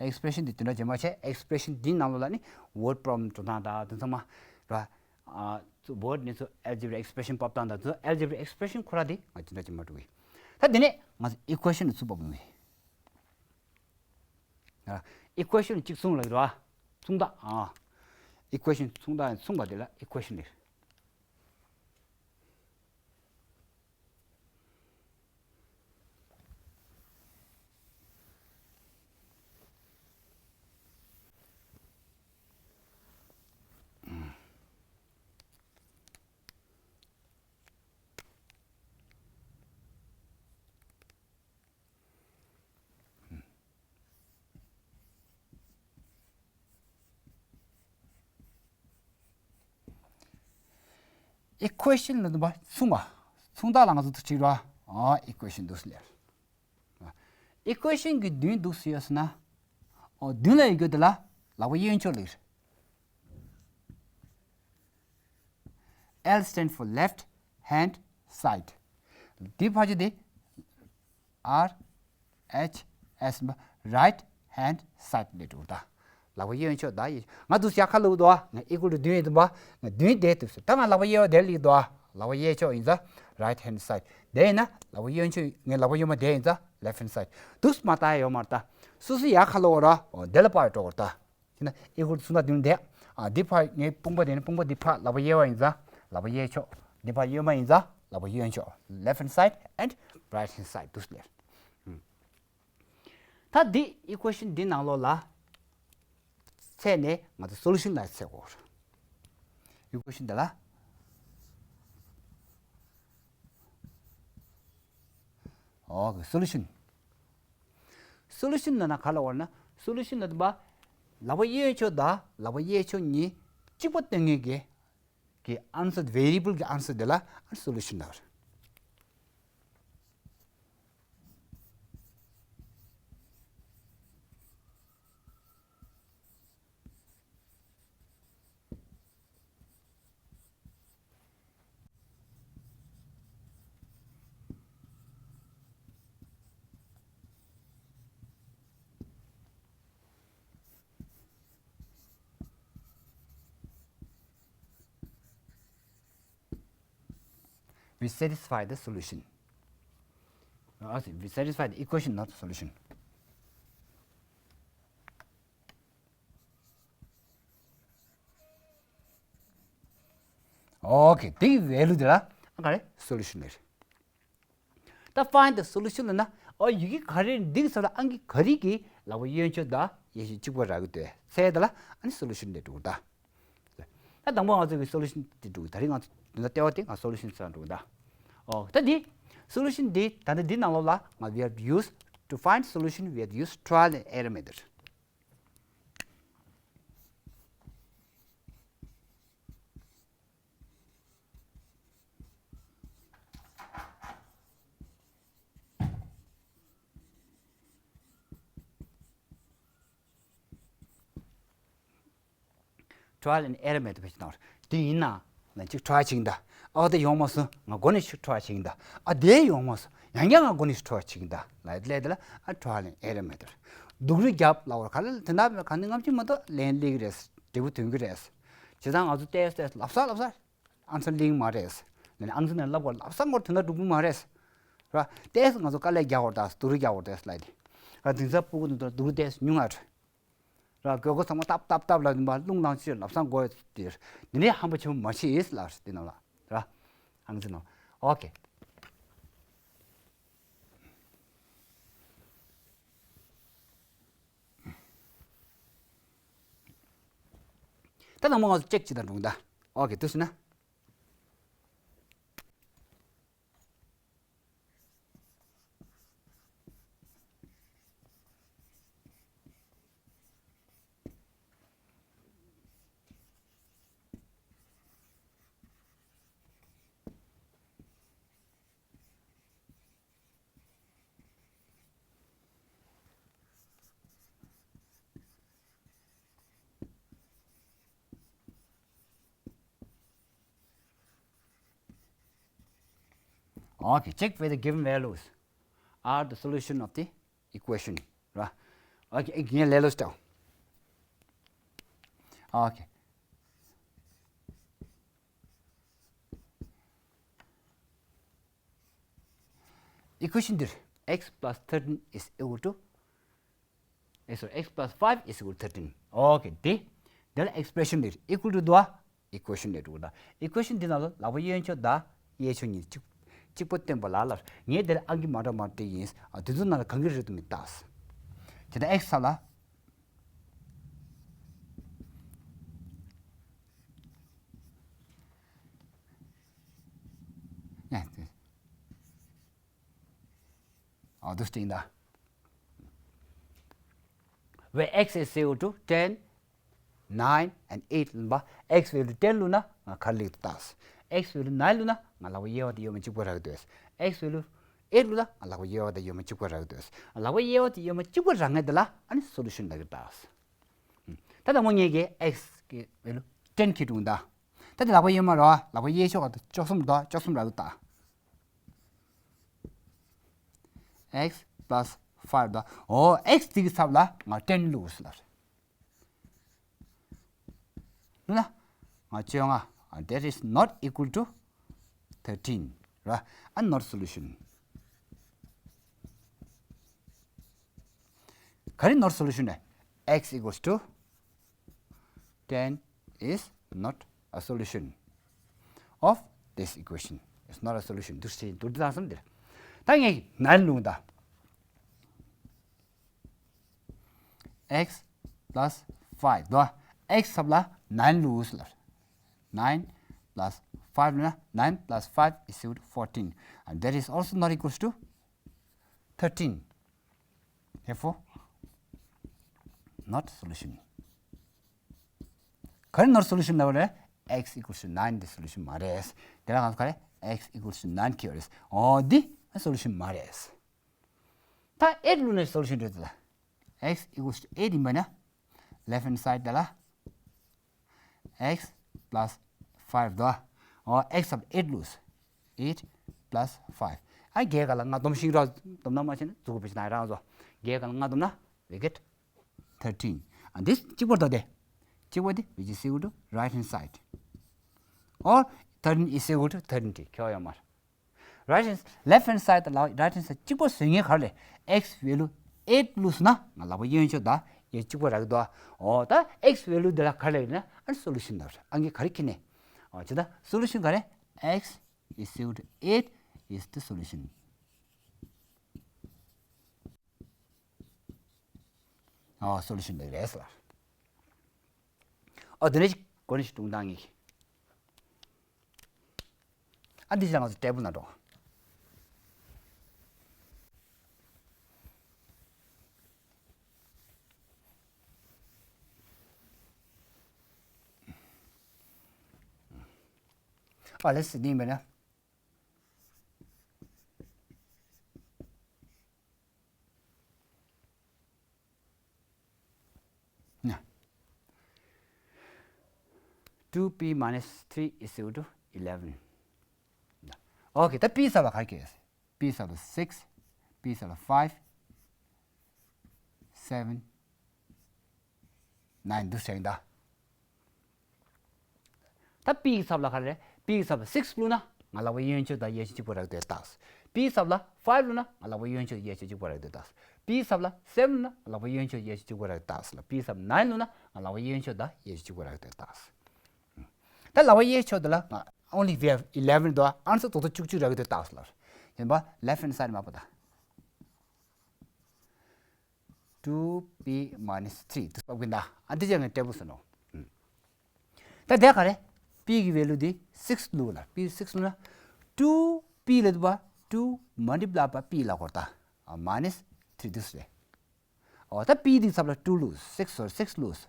expression འདི་བདུན་ཕྲག་རྗེས་མ་བྱས། expression འདི་ནང་ལོགས་ལ་ནི་word problem འགྲོ་སྟངས་དང་དེ་ཚང་མ་ར། ཨ་ཚོ་word ནི་ཚོ་algebraic expression ཕབ་སྟངས་དང་ཚོ་algebraic expression ཁོ་ར་འདི་ང་བདུན་ཕྲག་རྗེས་མ་འགྲོ་གི། ད་དེ་ནས་ང་ཚོ་equation ནི་ཚུར་ཕབ་ཡོང་གི། ཨ། equation གཅིག་མཚུངས་ལ་རེད་བ། མཚུངས་རྟགས་ཨ། equation མཚུངས་རྟགས་མཚུངས་པ་དེ་ལ་equation ལབ། equation ལ་འདུག་པ་མཚུངས་པ། མཚུངས་རྟགས་ལ་ང་ཚོ་ཚིག་བྲིས་ར། ཨ། equation འདུག་སེ་ལབ། equation གི་བདུན་འདུག་སེ་ཡོད་ཟེར་ན། ཨོ་བདུན་ལ་ཡོད་རྒྱུ་དེ་ལ་ལག་པ་གཡས་ཕྱོགས་ལ་ཡོད། L stand for left hand side. འདི་ཕལ་ཆེར་དེ་R H S right hand side ལས་འགྲོ་ད། ལག་པ་གཡས་ཕྱོགས་ད་ཡིན། ང་འདུག་སེ་ཡ་ཁ་ལུག་དོ། ང་equal to བདུན་ཡིན་འདུག་པ། ང་བདུན་དེ་འདུག་སེ། ད་ང་ལག་པ་གཡས་པ་དེར་ལིག་དོ། ལག་པ་གཡས་ཕྱོགས་ཡིན་ཙང་right hand side། དེ་ཡིན་ན་ལག་པ་གཡོན་ཕྱོགས། ངའི་ལག་པ་གཡོན་མ་དེ་ཡིན་ཙང་left hand side། འདུག་སེ་མ་བལྟ་ཡ་ཡོད་མ་རེད་ད། སོ་སོ་ཡར་ཁ་ལོག་ར། འོ་དེ་ལ་པར་འགྲོ་བར་ད། དེ་ན་equal to གསུམ་དང་བདུན་དེ། ཨ་འདི་ཕར་ངའི་དཔུང་པ་དེ་ནི་དཔུང་པ་འདི་ཕར་ལག་པ་གཡས་པ་ཡིན་ཙང་ལག་པ་གཡས་ཕྱོགས། འདི་ཕར་གཡོན་མ་ཡིན་ཙང་ལག་པ་གཡོན་ཕྱོགས། Left hand side and right hand side། འདུག་སེ་ལབ། ད་འདི་equation འདི་ནང་ལོགས་ལ་ཚད་ནས་ང་ཚོ་solution ལ་ཚད་དགོས། equation འདི་ལ། ཨོ་solution། solution ལབ་ན་ག་ལབ་དགོས་ན། solution ལབ་དུས་ལག་པ་གཡས་ཕྱོགས་དང་ལག་པ་གཡས་ཕྱོགས་གཉིས་གཅིག་པ་སྟོན་མཁན་གྱི་གི་answer། variable གི་answer དེ་ལ་solution ལབ། We satisfy the solution. Uh, we satisfy the equation, not the solution. Okay, དེའི་value དེ་ལ་ཨ་ག་རེ་solution ལབ། ད་find the solution ལབ་ན། ཨོ་ཡི་གེ་ག་རེ་འདི་གི་ས་ལ་ཨང་ཀི་ག་རེ་གི་ལག་པ་གཡོན་ཕྱོགས་དང་གཡས་ཕྱོགས་གཅིག་པ་རག་གི་འདུག་ཟེར་དེ་ལ་ཨ་ནི་solution ལབ་འགྲོ་གི་ད། ད་དང་པོ་ང་ཚོ་གི་solution དེ་འགྲོ་གི། ད་རེས་ང་ཚོ་དེ་ལ་ལྟེ་བ་དེ་ང་solution ཟེར་འགྲོ་གི་ད། ཨོ་ད་འདི་solution འདི་ད་ནི་འདི་ནང་ལོགས་ལ་ང་we have used to find solution, we have used trial and error method. Trial and error method དེ་ཡིན་ན་ལ་ཅིག་try བྱེད་ཀྱིན་གདའ། ཨ་དེ་ཡོང་མ་སོང་ང་མགོ་ནས་ཤིག་try བྱེད་ཀྱིན་གདའ། ཨ་དེ་ཡོང་མ་སོང་ཡང་བསྐྱར་ང་མགོ་ནས་ཤིག་try བྱེད་ཀྱིན་གདའ་ལ་ལས་དེ་ལ་ཨ་trial and error method། སྡུག་རུས་རྒྱབ་ལ་བར་ག་ལ་དེ་འདྲ་ག་ནི་ངམ་ཅིག་མ་གཏོགས་ལན་སླེབས་ཀྱི་རེད། འབྲས་བུ་ཐོན་གྱི་རེད། བྱས་ཙང་ང་ཚོ་ཏོག་ཙམ་ལབ་ས་ལབ་ས་answer གླེང་མ་རེད། ལན་answer ནས་ལབ་དགོས་ལབ་ས་མགོར་དེ་འདྲ་འགྲོ་གི་མ་རེད། ར་ཏོག་ཙམ་ང་ཚོ་དཀའ་ལས་རྒྱག་དགོས་རེད་ད། སྡུག་རུས་རྒྱག་དགོས་རེད་ལ་དེ། ར་དེང་སང་སྤུ་གུ་འདི་ཚོ་སྡུག་རུས་ཏོག་ཙམ་ཉུང་ང་རེད། ར་དགོས་མཁོ་ཚང་མ་ཏབ་ཏབ་ཏབ་ལ་འདི་མ་རླུང་ལངས་ཕྱིར་ལབ་སང་དགོས་དེ། འདི་ནས་ཧམ་པ་ཆེན་པོ་མ་བྱེད་ལ་དེ་ནང་ལ་ར། ཨང་ཅི་ནོ། ཨོ་ཁེ། ད་ནང་མ་ང་ཚོ་ཅེག་ཅི་དང་འགྲོ་གི་ད། ཨོ་ཁེ་དུ་སུ་ན། Okay, check whether given values are the solution of the equation, right? Okay, again, let us tell. Okay. Equation འདིར x plus thirteen is equal to, eh, sorry, x plus five is equal to thirteen. Okay, དེ། དེ་ལ་expression འདིར་equal to འདུག་ཨ། equation འདི་འགྲོ་གི་ད། equation འདི་ནང་ལ་ལག་པ་གཡོན་ཕྱོགས་དང་གཡས་ཕྱོགས་གཉིས་གཅིག་གཅིག་པ་སྟོན་པ་ལ་ལ། ངས་དེར་ཨང་ཀི་མ་འདྲ་མ་འདྲ་ཡིན། ཨ་དེ་ཚོ་ནང་ལ་གང་གི་རེད་དུ་མི་བཏགས། དེ་ལྟར་x ས་ལ། ཨ་དེ་སྟེང་ད། Where x is equal to ten, nine and eight ལབ་པ། x value ten བླུགས་ན་ང་ག་རེ་སླེབས་འདུག་བལྟ། x value nine བླུགས་ན་ང་ལག་པ་གཡས་པ་དང་གཡོན་མ་གཅིག་པ་རག་གི་འདུག x value eight བླུགས་ན་ང་ལག་པ་གཡས་པ་དང་གཡོན་མ་གཅིག་པ་རག་གི་འདུག་ལག་པ་གཡས་པ་དང་གཡོན་མ་གཅིག་པ་རག་མཁན་དེ་ལ་ཨ་ནི་solution ལབ་ཀྱི་འདུག་ད་ལྟ་མོ་ངེད་ཀྱིས་x གི་value ten འཁྱེར་འདུག་ད། ད་དེ་ལག་པ་གཡོན་མ་རེད་བ། ལག་པ་གཡས་ཕྱོགས་ཀ་ད་བཅུ་གསུམ་འདུག་བཅུ་གསུམ་རག་གི་འདུག་ད། x plus five འདུག་འོ་x དེ་གི་ཚབ་ལ་ང་ten བླུགས་ཟེར་ལ། ལབ་ན། ང་བཅོ་ལྔ། That is not equal to thirteen ར། ཨ་not solution ག་རེ་not solution ནས། X equals to ten is not a solution of this equation. It's not a solution. འདུག་སེ་འདུག་སེ་བཏང་སོང་འདིར། ད་ངས་nine བླུགས་ད། X plus five དོ། X ཚབ་ལ་nine བླུགས་ལ། Nine plus five ལ་ན། Nine plus five is equal to fourteen, and that is also not equals to thirteen. Therefore, not solution. ག་རེ་not solution ལབ་རེད། X equals to nine འདི་solution མ་རེད། དེ་ལ་ང་ཚོ་ག་རེ། X equals to nine ཁྱེར་རེད། འོ་འདི་solution མ་རེད། ད་eight བླུགས་ནས་solution རེད་ད། X equals to eight ཡིན་པ་ན། Left hand side དེ་ལ། X plus five དོ། འོ་X of eight བླུགས། Eight plus five ཨ་བརྒྱད་ག་ལ་ལྔ་བསྡོམས་ཤིག་ར། བསྡོམས་ན་མ་བྱས་ན་རྫུ་འཕྲུལ་ཕལ་ཆེར་ན་རང་བཟོ། བརྒྱད་ག་ལ་ལྔ་བསྡོམས་ན། We get thirteen. And this གཅིག་པོ་ད་དེ། གཅིག་པོ་དེ་which is equal to right hand side. Or thirteen is equal to thirteen ཁྱོད་ཡོད་མ་རེད། Right hand, left hand side དང་right hand side གཅིག་པོ་བཟོས་ངེས་ག་རེ་ལས། X value eight བླུགས་སོང་ན་ང་ལག་པ་གཡོན་ཕྱོགས་དང་གཡས་གཅིག་པོ་རག་གི་འདུག་འོ་ད་X value འདི་ལ་ག་རེ་ལབ་ན་ཨ་solution ལབ་རེད། ཨ་ངས་ག་རེ་ཁྱེར་ནས། འོ་ཇི་ལྟར་solution ག་རེ། X is equal to eight is the solution. ཨོ་solution འདི་རེད་ཟེར། ཨོ་དེ་ནས་གོ་ནས་ཤིག་ཏུང་ཏང་ངེས། ཨ་འདི་ཞག་ང་ཚོ་table ན་འགྲོ། ཨ་ལེ་སི་འདི་ཡིན་པས་ན། Two P minus three is equal to eleven. Okay, ད P ཚབ་ལ་ག་རེ་སྐྱེས། P ཚབ་ལ་six, P ཚབ་ལ་five, seven, nine འདུག་ཟེར་ཡིན་ད། ད་P གི་ཚབ་ལ་ག་རེ་རེད། P གི་ཚབ་ལ་six བླུགས་ན་ང་ལག་པ་གཡོན་ཕྱོགས་དང་གཡས་ཕྱོགས་གཅིག་པ་རག་དེ་རྟགས། P གི་ཚབ་ལ་five བླུགས་ན་ང་ལག་པ་གཡོན་ཕྱོགས་གཡས་ཕྱོགས་གཅིག་པ་རག་དེ་རྟགས། P གི་ཚབ་ལ་seven བླུགས་ན་ང་ལག་པ་གཡོན་ཕྱོགས་གཡས་ཕྱོགས་གཅིག་པ་རག་རྟགས་ལ། P གི་ཚབ་nine བླུགས་ན་ང་ལག་པ་གཡོན་ཕྱོགས་དང་གཡས་ཕྱོགས་གཅིག་པ་རག་དེ་རྟགས། ད་ལག་པ་གཡས་ཕྱོགས་དེ་ལ་ང་only we have eleven དོ། answer ཏོག་ཏོག་བཅུ་གཅིག་རག་དེ་རྟགས་ལ། ཡིན་པ་left hand side མ་པ་ད། Two P minus three དུ་སོགས་ཀྱི་ན་ཨ་འདི་ཅག་ངས་table སོ་ནོ། ད་དེ་ག་རེ། P གི་value འདི་six བླུགས་ལ། P six བླུགས་ན། Two P ལ་དུ་བ། Two multiply by P ལ་གོ་ད། ཨ་minus three དུ་སོ་རེད། ཨོ་ད་P འདི་ཚབ་ལ་two བླུགས། six སོ་six བླུགས།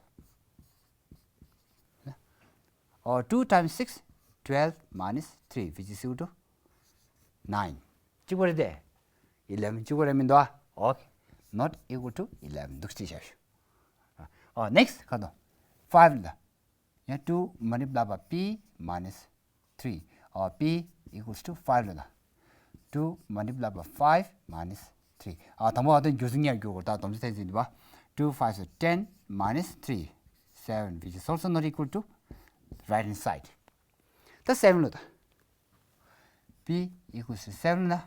ཨོ་two times six, twelve minus three which is equal to nine གཅིག་པ་རེད་དེ། eleven གཅིག་པ་རེད་མི་འདུག་ཨ། Okay, not equal to eleven འདུག་སེ་བྱ་ཞུ། ཨོ་next ག་དོ། five ལ། ཡང་two multiply by P minus three ཨོ་P equals to five ལ། Two multiply by five minus three ཨ་དང་པོ་ཨ་དོན་རྒྱུ་སུ་ཉར་རྒྱུ་གོ་ད་དོམ་ཚེ་ཚེ་འདི་བ། Two five is ten minus three, seven which is also not equal to right hand side. ད་seven ལ་ད། P equals to seven ལ།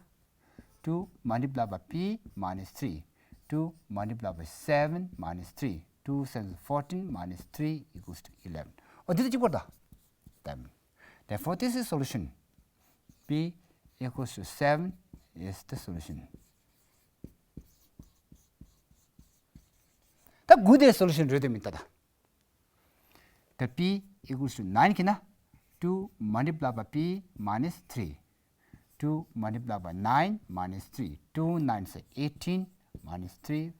Two multiply by P minus three, two multiply by seven minus three, two seven fourteen minus three equals to eleven. ཨོ་འདི་ད་གཅིག་པོ་ད། Then therefore this is solution. P equals to seven is the solution. ད་དགུ་དེ་solution རེད་དེ་མི་ད་ད། ད་P equals to nine ཁྱེར་ན། Two multiply by P minus three, two multiply by nine minus three, two nine is eighteen minus three,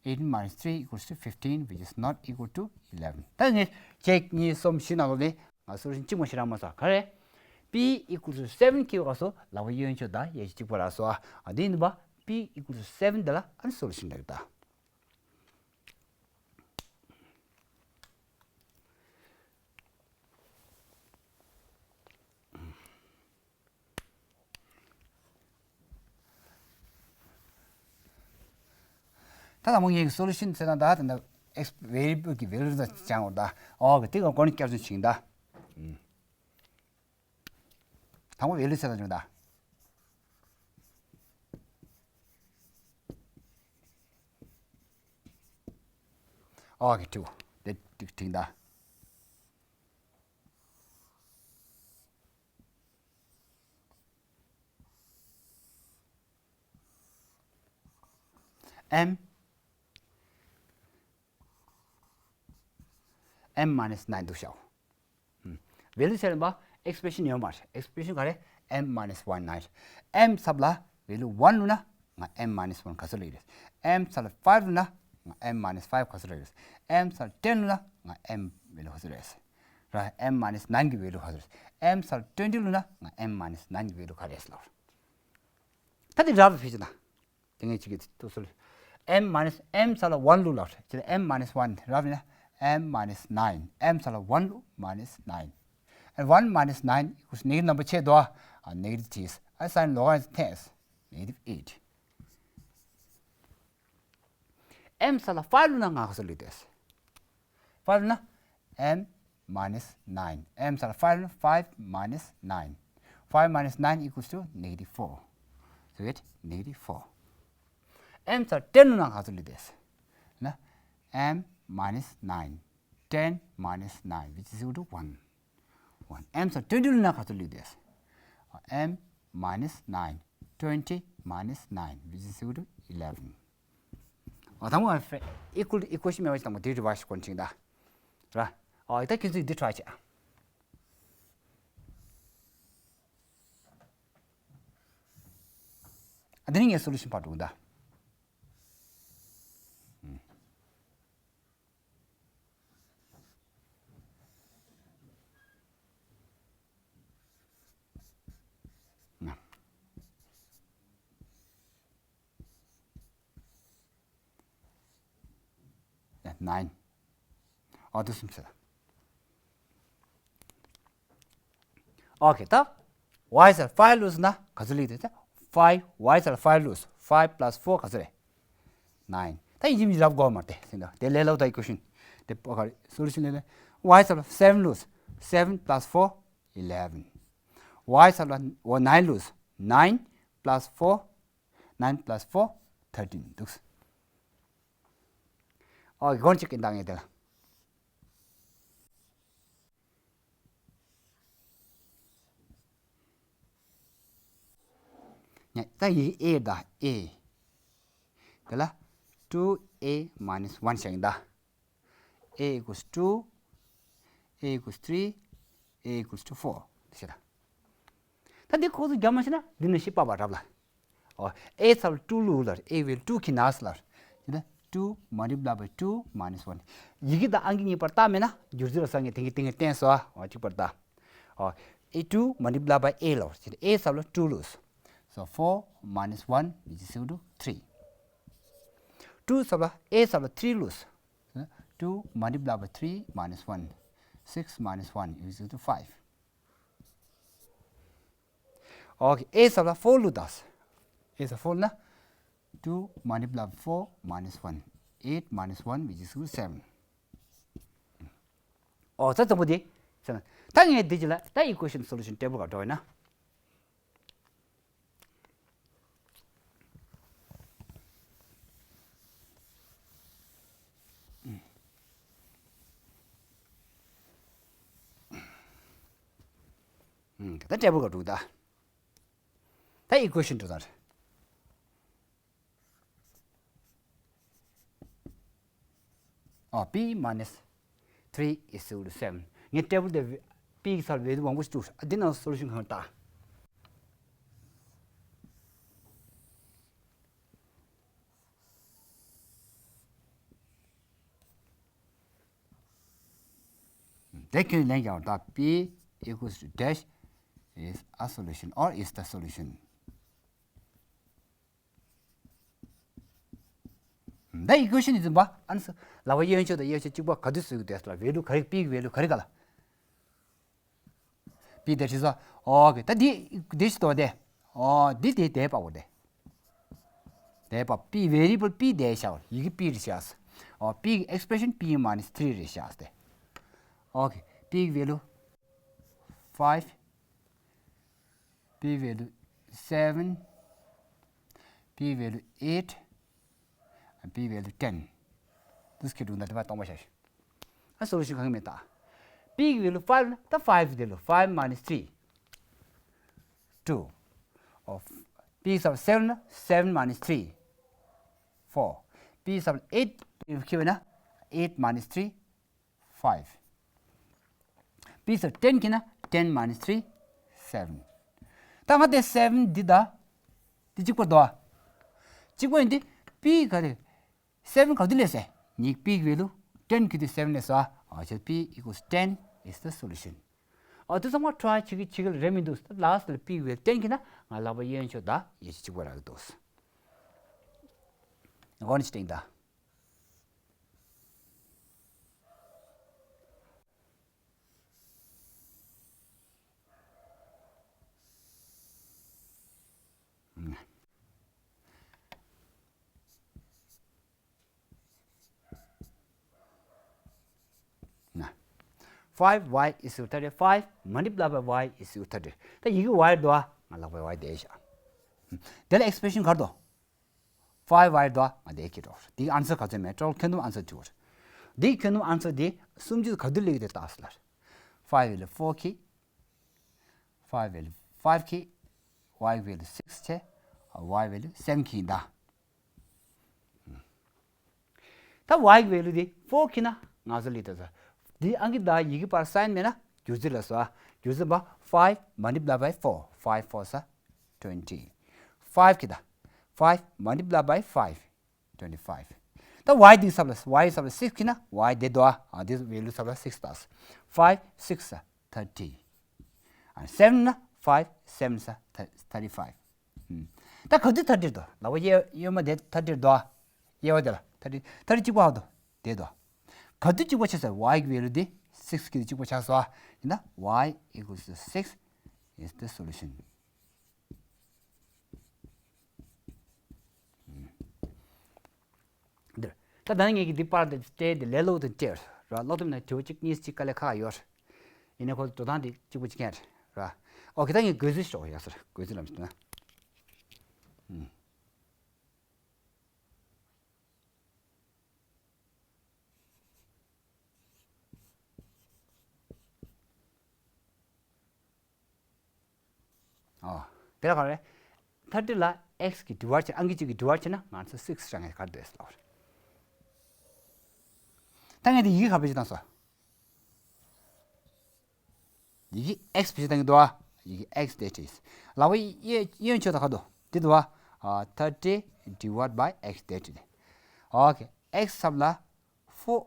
eighteen minus three equals to fifteen which is not equal to eleven. ད་ངས་གཅིག་གཉིས་གསུམ་བཞི་ནང་ལོགས་ནས་ང་solution གཅིག་མ་ཤེས་རང་མ་ཟ་ག་རེ། P equals to seven ཁྱེར་བ་སོ་ལག་པ་གཡོན་ཕྱོགས་དང་གཡས་ཕྱོགས་གཅིག་པ་རག་སོ། ཨ་འདི་ཡིན་པ། P equals to seven དེ་ལ་ཨ་ནི་solution རེད་ད། ད་ལྟ་མོ་ངེད་ཀྱི་solution ཟེར་ན་ད་ད་ད་x variable གི་value ད་སྦྱང་བར་ད། ཨོ་གི་དེ་ག་གོ་ནི་བསྐྱར་བཟོ་བྱིང་ད། དང་པོ་ཝེ་ལུ་ཚད་ལ་འཇོག་ད། ཨོ་ཁེ། ཊུ། དེ་ཊིག་ཊིག་ད། M M minus nine འདུག་ཤག་ཝེ་ལུ་ཚད་ལ་ཨེག་སི་པི་རེ་ཤན་ཡོད་མ་རེད། ཨེག་སི་པི་རེ་ཤན་ག་རེ། M minus one nine རེད། M ཚབ་ལ་ཝེ་ལུ་one བླུགས་ན་ང་M minus one ག་ཚོད་ལ་ཡོད་རེད། M ཚབ་ལ་five བླུགས་ན་ང་M minus five ག་ཚོད་ལ་ཡོད་རེད། M ཚབ་ལ་ten བླུགས་ན་ང་M ཝེ་ལུ་ག་ཚོད་རེད། ར། M minus nine གི་ཝེ་ལུ་ག་ཚོད་རེད། M ཚབ་ལ་twenty བླུགས་ན་ང་M minus nine གི་ཝེ་ལུ་ག་རེད་ལབ། ད་དེ་ར་བ་ཕེ་ཅི་ན། དེ་ངས་གཅིག་གིས་ཏུ་སོལ། M minus M ཚབ་ལ་one བླུགས་ལབ་རེད། ཅི་ལ་M minus one རབ་ཡིན་ན་M minus nine M ཚབ་ལ་one བླུགས་minus nine and one minus nine equals negative number ཆེ་དོ། ཨ་negative ཏིས་ཨ་སའིན་ལོག་ཨ་ཏེས་negative eight M ཚབ་ལ་five བླུགས་ན་ང་ག་ཚོད་ལུས་ཏེས། Five ན M minus nine M ཚབ་ལ five ན five minus nine five minus nine equals to negative four so it negative four M ཚབ་ten བླུགས་ན་ག་ཚོད་ལུས་ཏེས་ན། M minus nine ten minus nine which is equal to one one M ཚབ་twenty བླུགས་ན་ག་ཚོད་ལུས་ཏེས། M minus nine twenty minus nine which is equal to eleven ཨ་དང་པོ་equal equation མེད་པ་ཞིག་དང་པོ་དེ་རི་བར་སི་ཀོན་ཅིང་ད། ར། ཨ་ད་ཁྱེད་ཚོས་འདི་try བྱེད། ཨ་འདི་ནི་ངའི་solution part འདུག་ད། Nine. ཨོ་དེ་གསུམ་ཟེར། ཨོ་ཁེ། ད་Y ཚབ་ལ་five བླུགས་ན་ག་ཚོད་ལུས་ཏེ། five Y ཚབ་ལ་five བླུགས། Five plus four ག་ཚོད་རེད། Nine ད་ཡིན་གཅིག་མིན་གཅིག་ལབ་དགོས་མ་རེད་དེ། དེ་ལས་སླ་པོ་ད་equation དེ་པོ་ག་རེ་solution ལས་ལས། Y ཚབ་ལ་seven བླུགས། Seven plus four eleven Y ཚབ་ལ་འོ་nine བླུགས། Nine plus four nine plus four thirteen འདུག་ཨོ་གོན་ཅིག་གི་འདང་ངེས་དེ་ལ། ཉ་ད་ཡི་A ད་A དེ་ལ་two A minus one བྱ་ཡིན་ད། A equals two A equals three A equals to four དེ་བྱེད་ད། ད་འདི་ཁོ་ཚོ་རྒྱབ་མ་ཤེས་ན་འདི་ནས་ཤེས་པ་བ་རབ་ལ། ཨོ། A ཚབ་ལ་two བླུགས་ལ། A ཝེ་ལུ་two ཁྱེར་ན་ཟེར་ལ། དེ་ནས་two multiply by two minus one ཡི་གེ་དང་ཨང་ཀི་གཉིས་པར་བཏགས་མེད་ན་བསྒྱུར་རྩིས་ལ་སང་ངས་དེང་གི་དེང་གི་བསྟན་སོ། ཨོ་གཅིག་པར་བཏགས། ཨོ། A two multiply by A བླུགས། དེ་ནས་A ཚབ་ལ་two བླུགས། So four minus one which is equal to three two ཚབ་ལ་A ཚབ་ལ་three བླུགས། Two multiply by three minus one six minus one is equal to five Okay, A ཚབ་ལ་four བླུགས་དང་། A ཚབ་four ན། Two multiply four minus one eight minus one which is equal to seven ཨོ་ཚ་ཚ་པོ་དེ། ཚ་ན། ད་ངས་འདི་ཅི་ལ་ད་equation solution table ག་འགྲོ་ཡིན་ན། ད་table ག་འགྲོ་ད། ད་equation འགྲོ་ད། ཨ། P minus three is equal to seven ངས་table དེ་P གི་སར་value མང་པོ་ཞིག་བཙུགས། ཨ། འདི་ནང་solution གང་ལྟ། དེ་ཁྱོད་ལན་རྒྱག་ད། P equals to dash is a solution or is the solution འདི་equation ནི་འཛིན་པ། ཨ་ནི་ལ་བ་གཡོན་ཕྱོགས་དང་གཡས་ཕྱོགས་གཅིག་པ་ག་དུས་སུ་ཡོད་དེ་ལ་value ག་རེ། P གི་value ག་རེ་ག་ལ། P དེ་ཤི་ས། ཨོ་ཀེ། ད་འདི་འདི་ཤི་ཏོ་དེ། ཨོ་འདི་དེ་དེ་པ་བོ་དེ། དེ་པ་P variable P དེ་ཤ་བ་ཡི་གེ་P རེ་ཤ་ས། ཨོ་P གི་expression P minus three རེ་ཤ་ས་དེ། ཨོ་ཀེ། P གི་value five P value seven, P value eight, P value ten. འདི་སྐད་དུ་འདི་པར་སྟོང་པ་བྱ་ཞིག་ཨ་solution གང་ཡིན་མེད་ད། P གི་value five ན་ད་five དེ་ལ་five minus three two. ཨོ། P གི་seven ན་seven minus three four. P གི་eight ཁྱེར་བ་ན་eight minus three five. P གི་ten ཁྱེར་ན་ten minus three seven. ད་ང་དེ་seven འདི་ད། འདི་གཅིག་པ་འདུག་གཅིག་པ་ཡིན་དུས་P ག་རེ། seven ག་དུས་སླེབས་སོང་། ངས་P གི་value ten ཁྱེར་དུས་seven སླེབས་སོང་། ཨ་ཕྱིར་P equals ten is the solution. ཨ་དེ་ཚང་མ་try བྱེད་ཀྱི་བྱེད་ཀྱི་རེད་མི་འདུག last ལ་P གི་value ten ཁྱེར་ན་ང་ལག་པ་གཡས་ཕྱོགས་ད་ཡེ་ཤེས་གཅིག་པ་རག་གི་འདུག་གོ་ནི་ཅི་སྟེང་ད། Five y is equal to thirty. Five multiply by y is equal to thirty. ད་ཡི་གེ་y འདུག་ང་ལག་པའི་y དེ་བཞག་དེ་ལ་expression ག་རེ་འདུག five y འདུག་ང་དེ་ཁྱེར་འགྲོ། དེའི་answer ག་ཚོད་མེད་ཀྲོལ་ཁྱོན་བསྡོམས་answer བྱུང་བ། དེའི་ཁྱོན་བསྡོམས་answer དེ་སུམ་ཅུ་ག་དུས་སླེབས་ཀྱི་དེ་ལྟ་ཟེར་ལ། five ལ་four ཁྱེར། five ལ་five ཁྱེར། y ལ་six ཁྱེར། y ལ་seven ཁྱེར་ཡིན་ད། ད་y གི་value དེ་four ཁྱེར་ན་ང་ཚོ་ལས་ད་ཟེར། འདི་ཨང་ཀི་དང་ཡི་གེ་བར་sign མེད་ན་སྒྱུར་རྩིས་ལ་སོ། སྒྱུར་རྩིས་པ་five multiply by four. Five fours are twenty. Five ཁྱེར་ད། Five multiply by five. Twenty five. ད་y འདི་ཚབ་ལ་y ཚབ་ལ་six ཁྱེར་ན་y དེ་འདུག་ཨ་འདི་value ཚབ་ལ་six ད། Five six are thirty. ཨ་seven ན་five seven are thirty five. ད་ག་དུས་thirty འདུག་ལག་པ་གཡས་གཡོན་མ་དེ་thirty འདུག་གཡས་པ་དེ་ལ་thirty thirty གཅིག་པ་ཧ་འདུག་དེ་འདུག་ག་དུས་གཅིག་པ་བྱས་ཟེར། y གི་value དེ་six གི་གཅིག་པ་ཆགས་སོང་། ཡིན་ན་y equals to six is the solution. འདིར། ད་ད་ངེད་ཀྱི་འདི་པར་དེ་སྤྲད་དེ་ལས་སླ་པོ་དེ་སྤྲད་ར། སློབ་དེབ་ནང་དྲི་བ་གཅིག་གཉིས་གཅིག་དཀའ་ལས་ཁག་ཡོད། ཡིན་ནའི་ཁོ་འགྲོ་སྟངས་དེ་གཅིག་པུ་གཅིག་རྐྱང་རེད་ར། ཨོ་ཁེ། ད་ངས་བགོ་རྩིས་ཤོག་ཡ་ཟེར། བགོ་རྩིས་ལམ་ཞིག་ན། ཨོ། དེ་ལ་ག་རེ། thirty ལ་x གི་divide བྱས། ཨང་ཀི་གཅིག་གི་divide བྱས་ན་ང་ཚོ་six རང་ངས་ག་རེ་འདོད་ཟེར་ལབ་པ་རེད། ད་ངས་དེ་ཡི་གེ་ག་བེད་སྤྱོད་བཏང་སོང་། ཡི་གེ་x བེད་སྤྱོད་བཏང་གི་འདུག་ཨ། ཡི་གེ་x དེ་བྲིས། ལག་པ་གཡས་གཡོན་ཕྱོགས་དང་ག་འདུག་དེ་འདུག་ཨ། thirty divide by x དེ་བྲིས། ཨོ་ཁེ། x ཚབ་ལ་four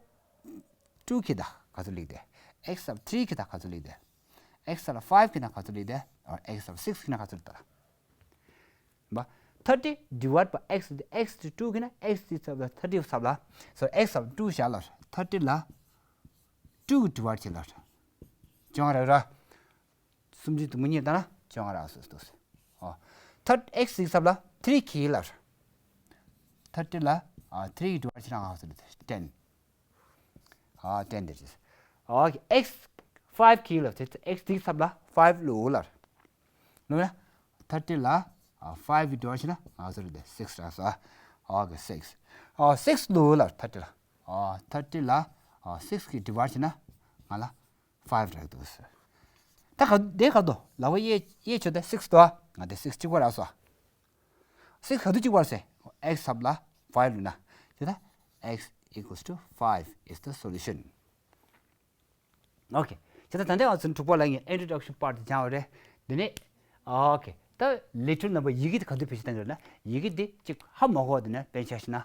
two ཁྱེར་ད་ག་ཚོད་སླེབས་དེ། x ཚབ་three ཁྱེར་ད་ག་ཚོད་སླེབས་དེ། x ཚབ་ལ་five ཁྱེར་ན་ག་ཚོད་སླེབས་དེ། ཨོ་x ཚབ་six ཁྱེར་ན་ག་ཚོད་སླེབས་དེ། བ། thirty divide by x དེ། x དེ་two ཁྱེར་ན་x དེ་ཚབ་ལ་thirty ཚབ་ལ། so x ཚབ་two བཞག་ལ། thirty ལ་two གི་divide བྱེད་ལ། བཅོ་ལྔ་རག་ར། སུམ་ཅུ་དུམ་བུ་གཉིས་བཏང་ན་བཅོ་ལྔ་རག་སོ་སོ། ཨོ། thirty x གི་ཚབ་ལ་three ཁྱེར་ལ། thirty ལ་ཨ་three གི་divide བྱེད་ན་ང་ཚོ་ten. ཨ་ten དེ་རེད། ཨོ་ཁེ། x five ཁྱེར་ལ། དེ་x དེའི་ཚབ་ལ་five བླུགས་ལ། བླུགས་ན་thirty ལ་ཨ་five གི་divide བྱེད་ན་ང་ཚོ་རེད་དེ་six རག་སོ། ཨོ་ཁེ། six. ཨོ་six བླུགས་ལ་thirty ལ། ཨོ་thirty ལ་ཨ་six གི་divide བྱེད་ན་ང་ལ་five རག་འདུག་ཟེར། ད་ག་དེ་ག་འདུག་ལག་པ་གཡས་གཡས་ཕྱོགས་དེ་six འདུག་ང་དེ་six གཅིག་པ་རག་སོང་། six ག་དུས་གཅིག་པ་རེད་ཟེར། x ཚབ་ལ་five བླུགས་ན། དེ་ད་x equals to five is the solution. ཨོ་ཁེ། བྱས་ཙང་ད་ལྟ་ང་ཚོ་དྲུག་པ་ལ་ངས་introduction part དེ་སྦྱངས་པ་རེད། དེ་ནས་ཨོ་ཁེ། ད་ལས་འཕྲུལ་རྣམ་པ་ཡི་གེ་དེ་ག་དུས་བེད་སྤྱོད་གཏང་གི་རེད་ན། ཡི་གེ་དེ་གཅིག་ཧ་མ་གོ་བ་དེ་ནས་དཔེར་ན་ཆ་བཞག་ན།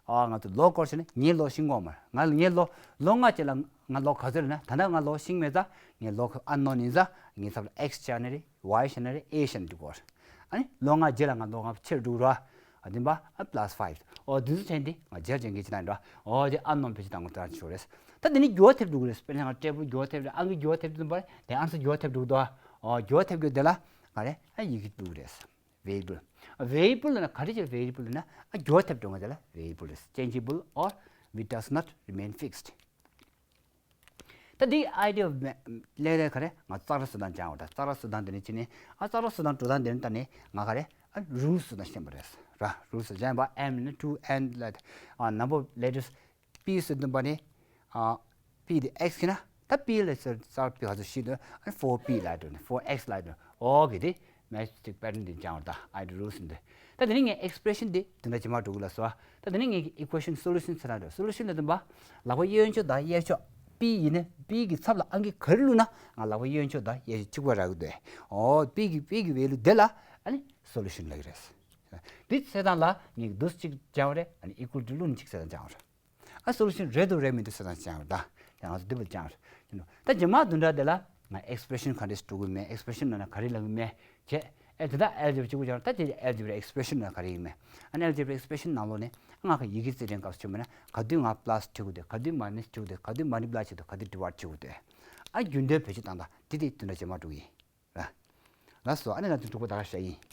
ཨ་ང་ཚོ་ལོ་སྐོར་བྱས་ན་ངའི་ལོ་ཤེས་ཀྱི་ཡོད་མ་རེད། ང་ངའི་ལོ་ལོ་ལྔ་ཅིག་ལ་ང་ལོ་ག་ཚོད་རེད་ན། ད་ལྟ་ང་ལོ་ཤེས་ཀྱི་མེད་ཙང་ངའི་ལོ་unknown ཡིན་ཙང་ངའི་ཚབ་ལ་x བཞག་ན་རེད། y བཞག་ན་རེད། a བཞག་ན་འགྲིག་གི་རེད། ཨ་ནི་ལོ་ལྔ་རྗེས་ལ་ང་ལོ་ལྔ་ཆེར་འགྲོ་གི་རེད། ཨ་དེ་འབའ་ཨ་plus five. ཨོ་དེ་ཚོ་བྱས་ཏེ་ང་རྗེས་ལ་ཅན་གྱི་ཅི་ན་འགྲོ། ཨོ་དེ་unknown བེད་སྤྱོད་གཏང་དགོས་ད་ཆོག་རེད། ད་དེ་ནི་འགྱུར་བ་ཐེབས་འགྲོ་གི་རེད། དཔེར་ན་ང་འབྲས་བུ་འགྱུར་བ་ཐེབས་རེད། ཨང་ཀི་འགྱུར་བ་ཐེབས་དུས་འབའ་དེ་answer འགྱུར་བ་ཐེབས་འགྲོ་གི་འདུག་ཨོ་འགྱུར་བ་ཐེབས་རྒྱུ་དེ་ལ་ང་རེད་ཨ་ཡི་གེ་འགྲོ་གི་རེད། variable. variable ལབ་ན་ག་རེ་བྱས། variable ལབ་ན་ཨ་འགྱུར་བ་ཐེབས་འགྲོ་ང་དེ་ལ་variable རེད། changeable or which does not remain fixed. ད་འདི་idea of me- ལས་རེད། ག་རེ། ང་ཙག་ར་བཟོ་སྟངས་སྦྱང་བ་ད། ཙག་ར་བཟོ་སྟངས་དེ་ནས་ཕྱིན་ནས། ཨ་ཙག་ར་བཟོ་སྟངས་འགྲོ་སྟངས་དེ་ནས་ད་ནས་ང་ག་རེ། ཨ་rules བཟོ་སྟངས་ཤེས་པ་རེད་ར། rules སྦྱང་བ་m ནི་two n ལ། ཨ་number of letters p བཟོ་འདུག་པ་ནི། ཨ་p དེ་x ཁེ་ན། ད་p ལ་ཙག་ར་p ག་ཚོད་ཤེས་འདུག་ཨ་four p ལ་འགྲོ་ནས་four x ལ་འགྲོ། ཨོ་གི་དེ། mathematical pattern དེ་སྦྱང་བ་ད། idea rules འདི། ད་དེ་ནས་ངས་expression དེ་དེ་འདྲ་ཇེ་མང་འགྲོ་གི་ལ་སོ། ད་དེ་ནས་ངས་equation solution ཚར་འགྲོ། solution ལ་བསྟུན་པ། ལག་པ་གཡོན་ཕྱོགས་དང་གཡས་ཕྱོགས། p ཡིན་ན་p གི་ཚབ་ལ་ཨང་ཀི་ག་རེ་བླུགས་ན་ང་ལག་པ་གཡོན་ཕྱོགས་དང་གཡས་ཕྱོགས་གཅིག་པ་རག་གི་འདུག་ཨོ་p གི་p གི་value དེ་ལ་ཨ་ནི་solution ལབ་ཀྱི་རེད། འདི་ཚེ་དང་ལ་ངས་འདུག་གཅིག་སྦྱང་བ་རེད། ཨ་ནི་equal to བླུགས་ནས་གཅིག་ཚེ་དང་སྦྱང་བ་རེད། ཨ་solution རེད་འདུག་རེད་མི་འདུག་ཟེར་ན་ཅང་རེད་ད། ཡང་ང་ཚོ་འདི་བར་ཅང་རེད། ད་རྗེས་མ་བདུན་ཕྲག་དེ་ལ་ང་expression ག་འདྲས་འགྲོ་གི་མེད། expression ནང་ན་ག་རེ་ལབ་གི་མེད། བྱས། ཨེ་དེ་དག་algebra གཅིག་པུ་ཅང་རེད། ད་དེ་algebra expression ནང་ག་རེ་ཡིན་མེད། ཨ་ནི་algebra expression ནང་ལོགས་ནས་ང་ག་ཡི་གེ་རྩིས་ལེན་སྐབས་སུ་བྱུང་མེད་ན་ག་དུས་ང་plus བྱེད་དགོས་དེ། ག་དུས་minus བྱེད་དགོས་དེ། ག་དུས་multiply བྱེད་དགོས། ག་དུས་divide བྱེད་དགོས་དེ། ཨ་རྒྱུན་ལྡན་བེད་སྤྱོད་བཏང་ད་དེ་དེ་བདུན་ཕྲག་རྗེས་མ་འགྲོ་གི་ཡིན། ར། ལགས་སོ། ཨ་ནི་ང་ཚོ་འགྲོ་པ་ད་ག་ཤ་ཡིན།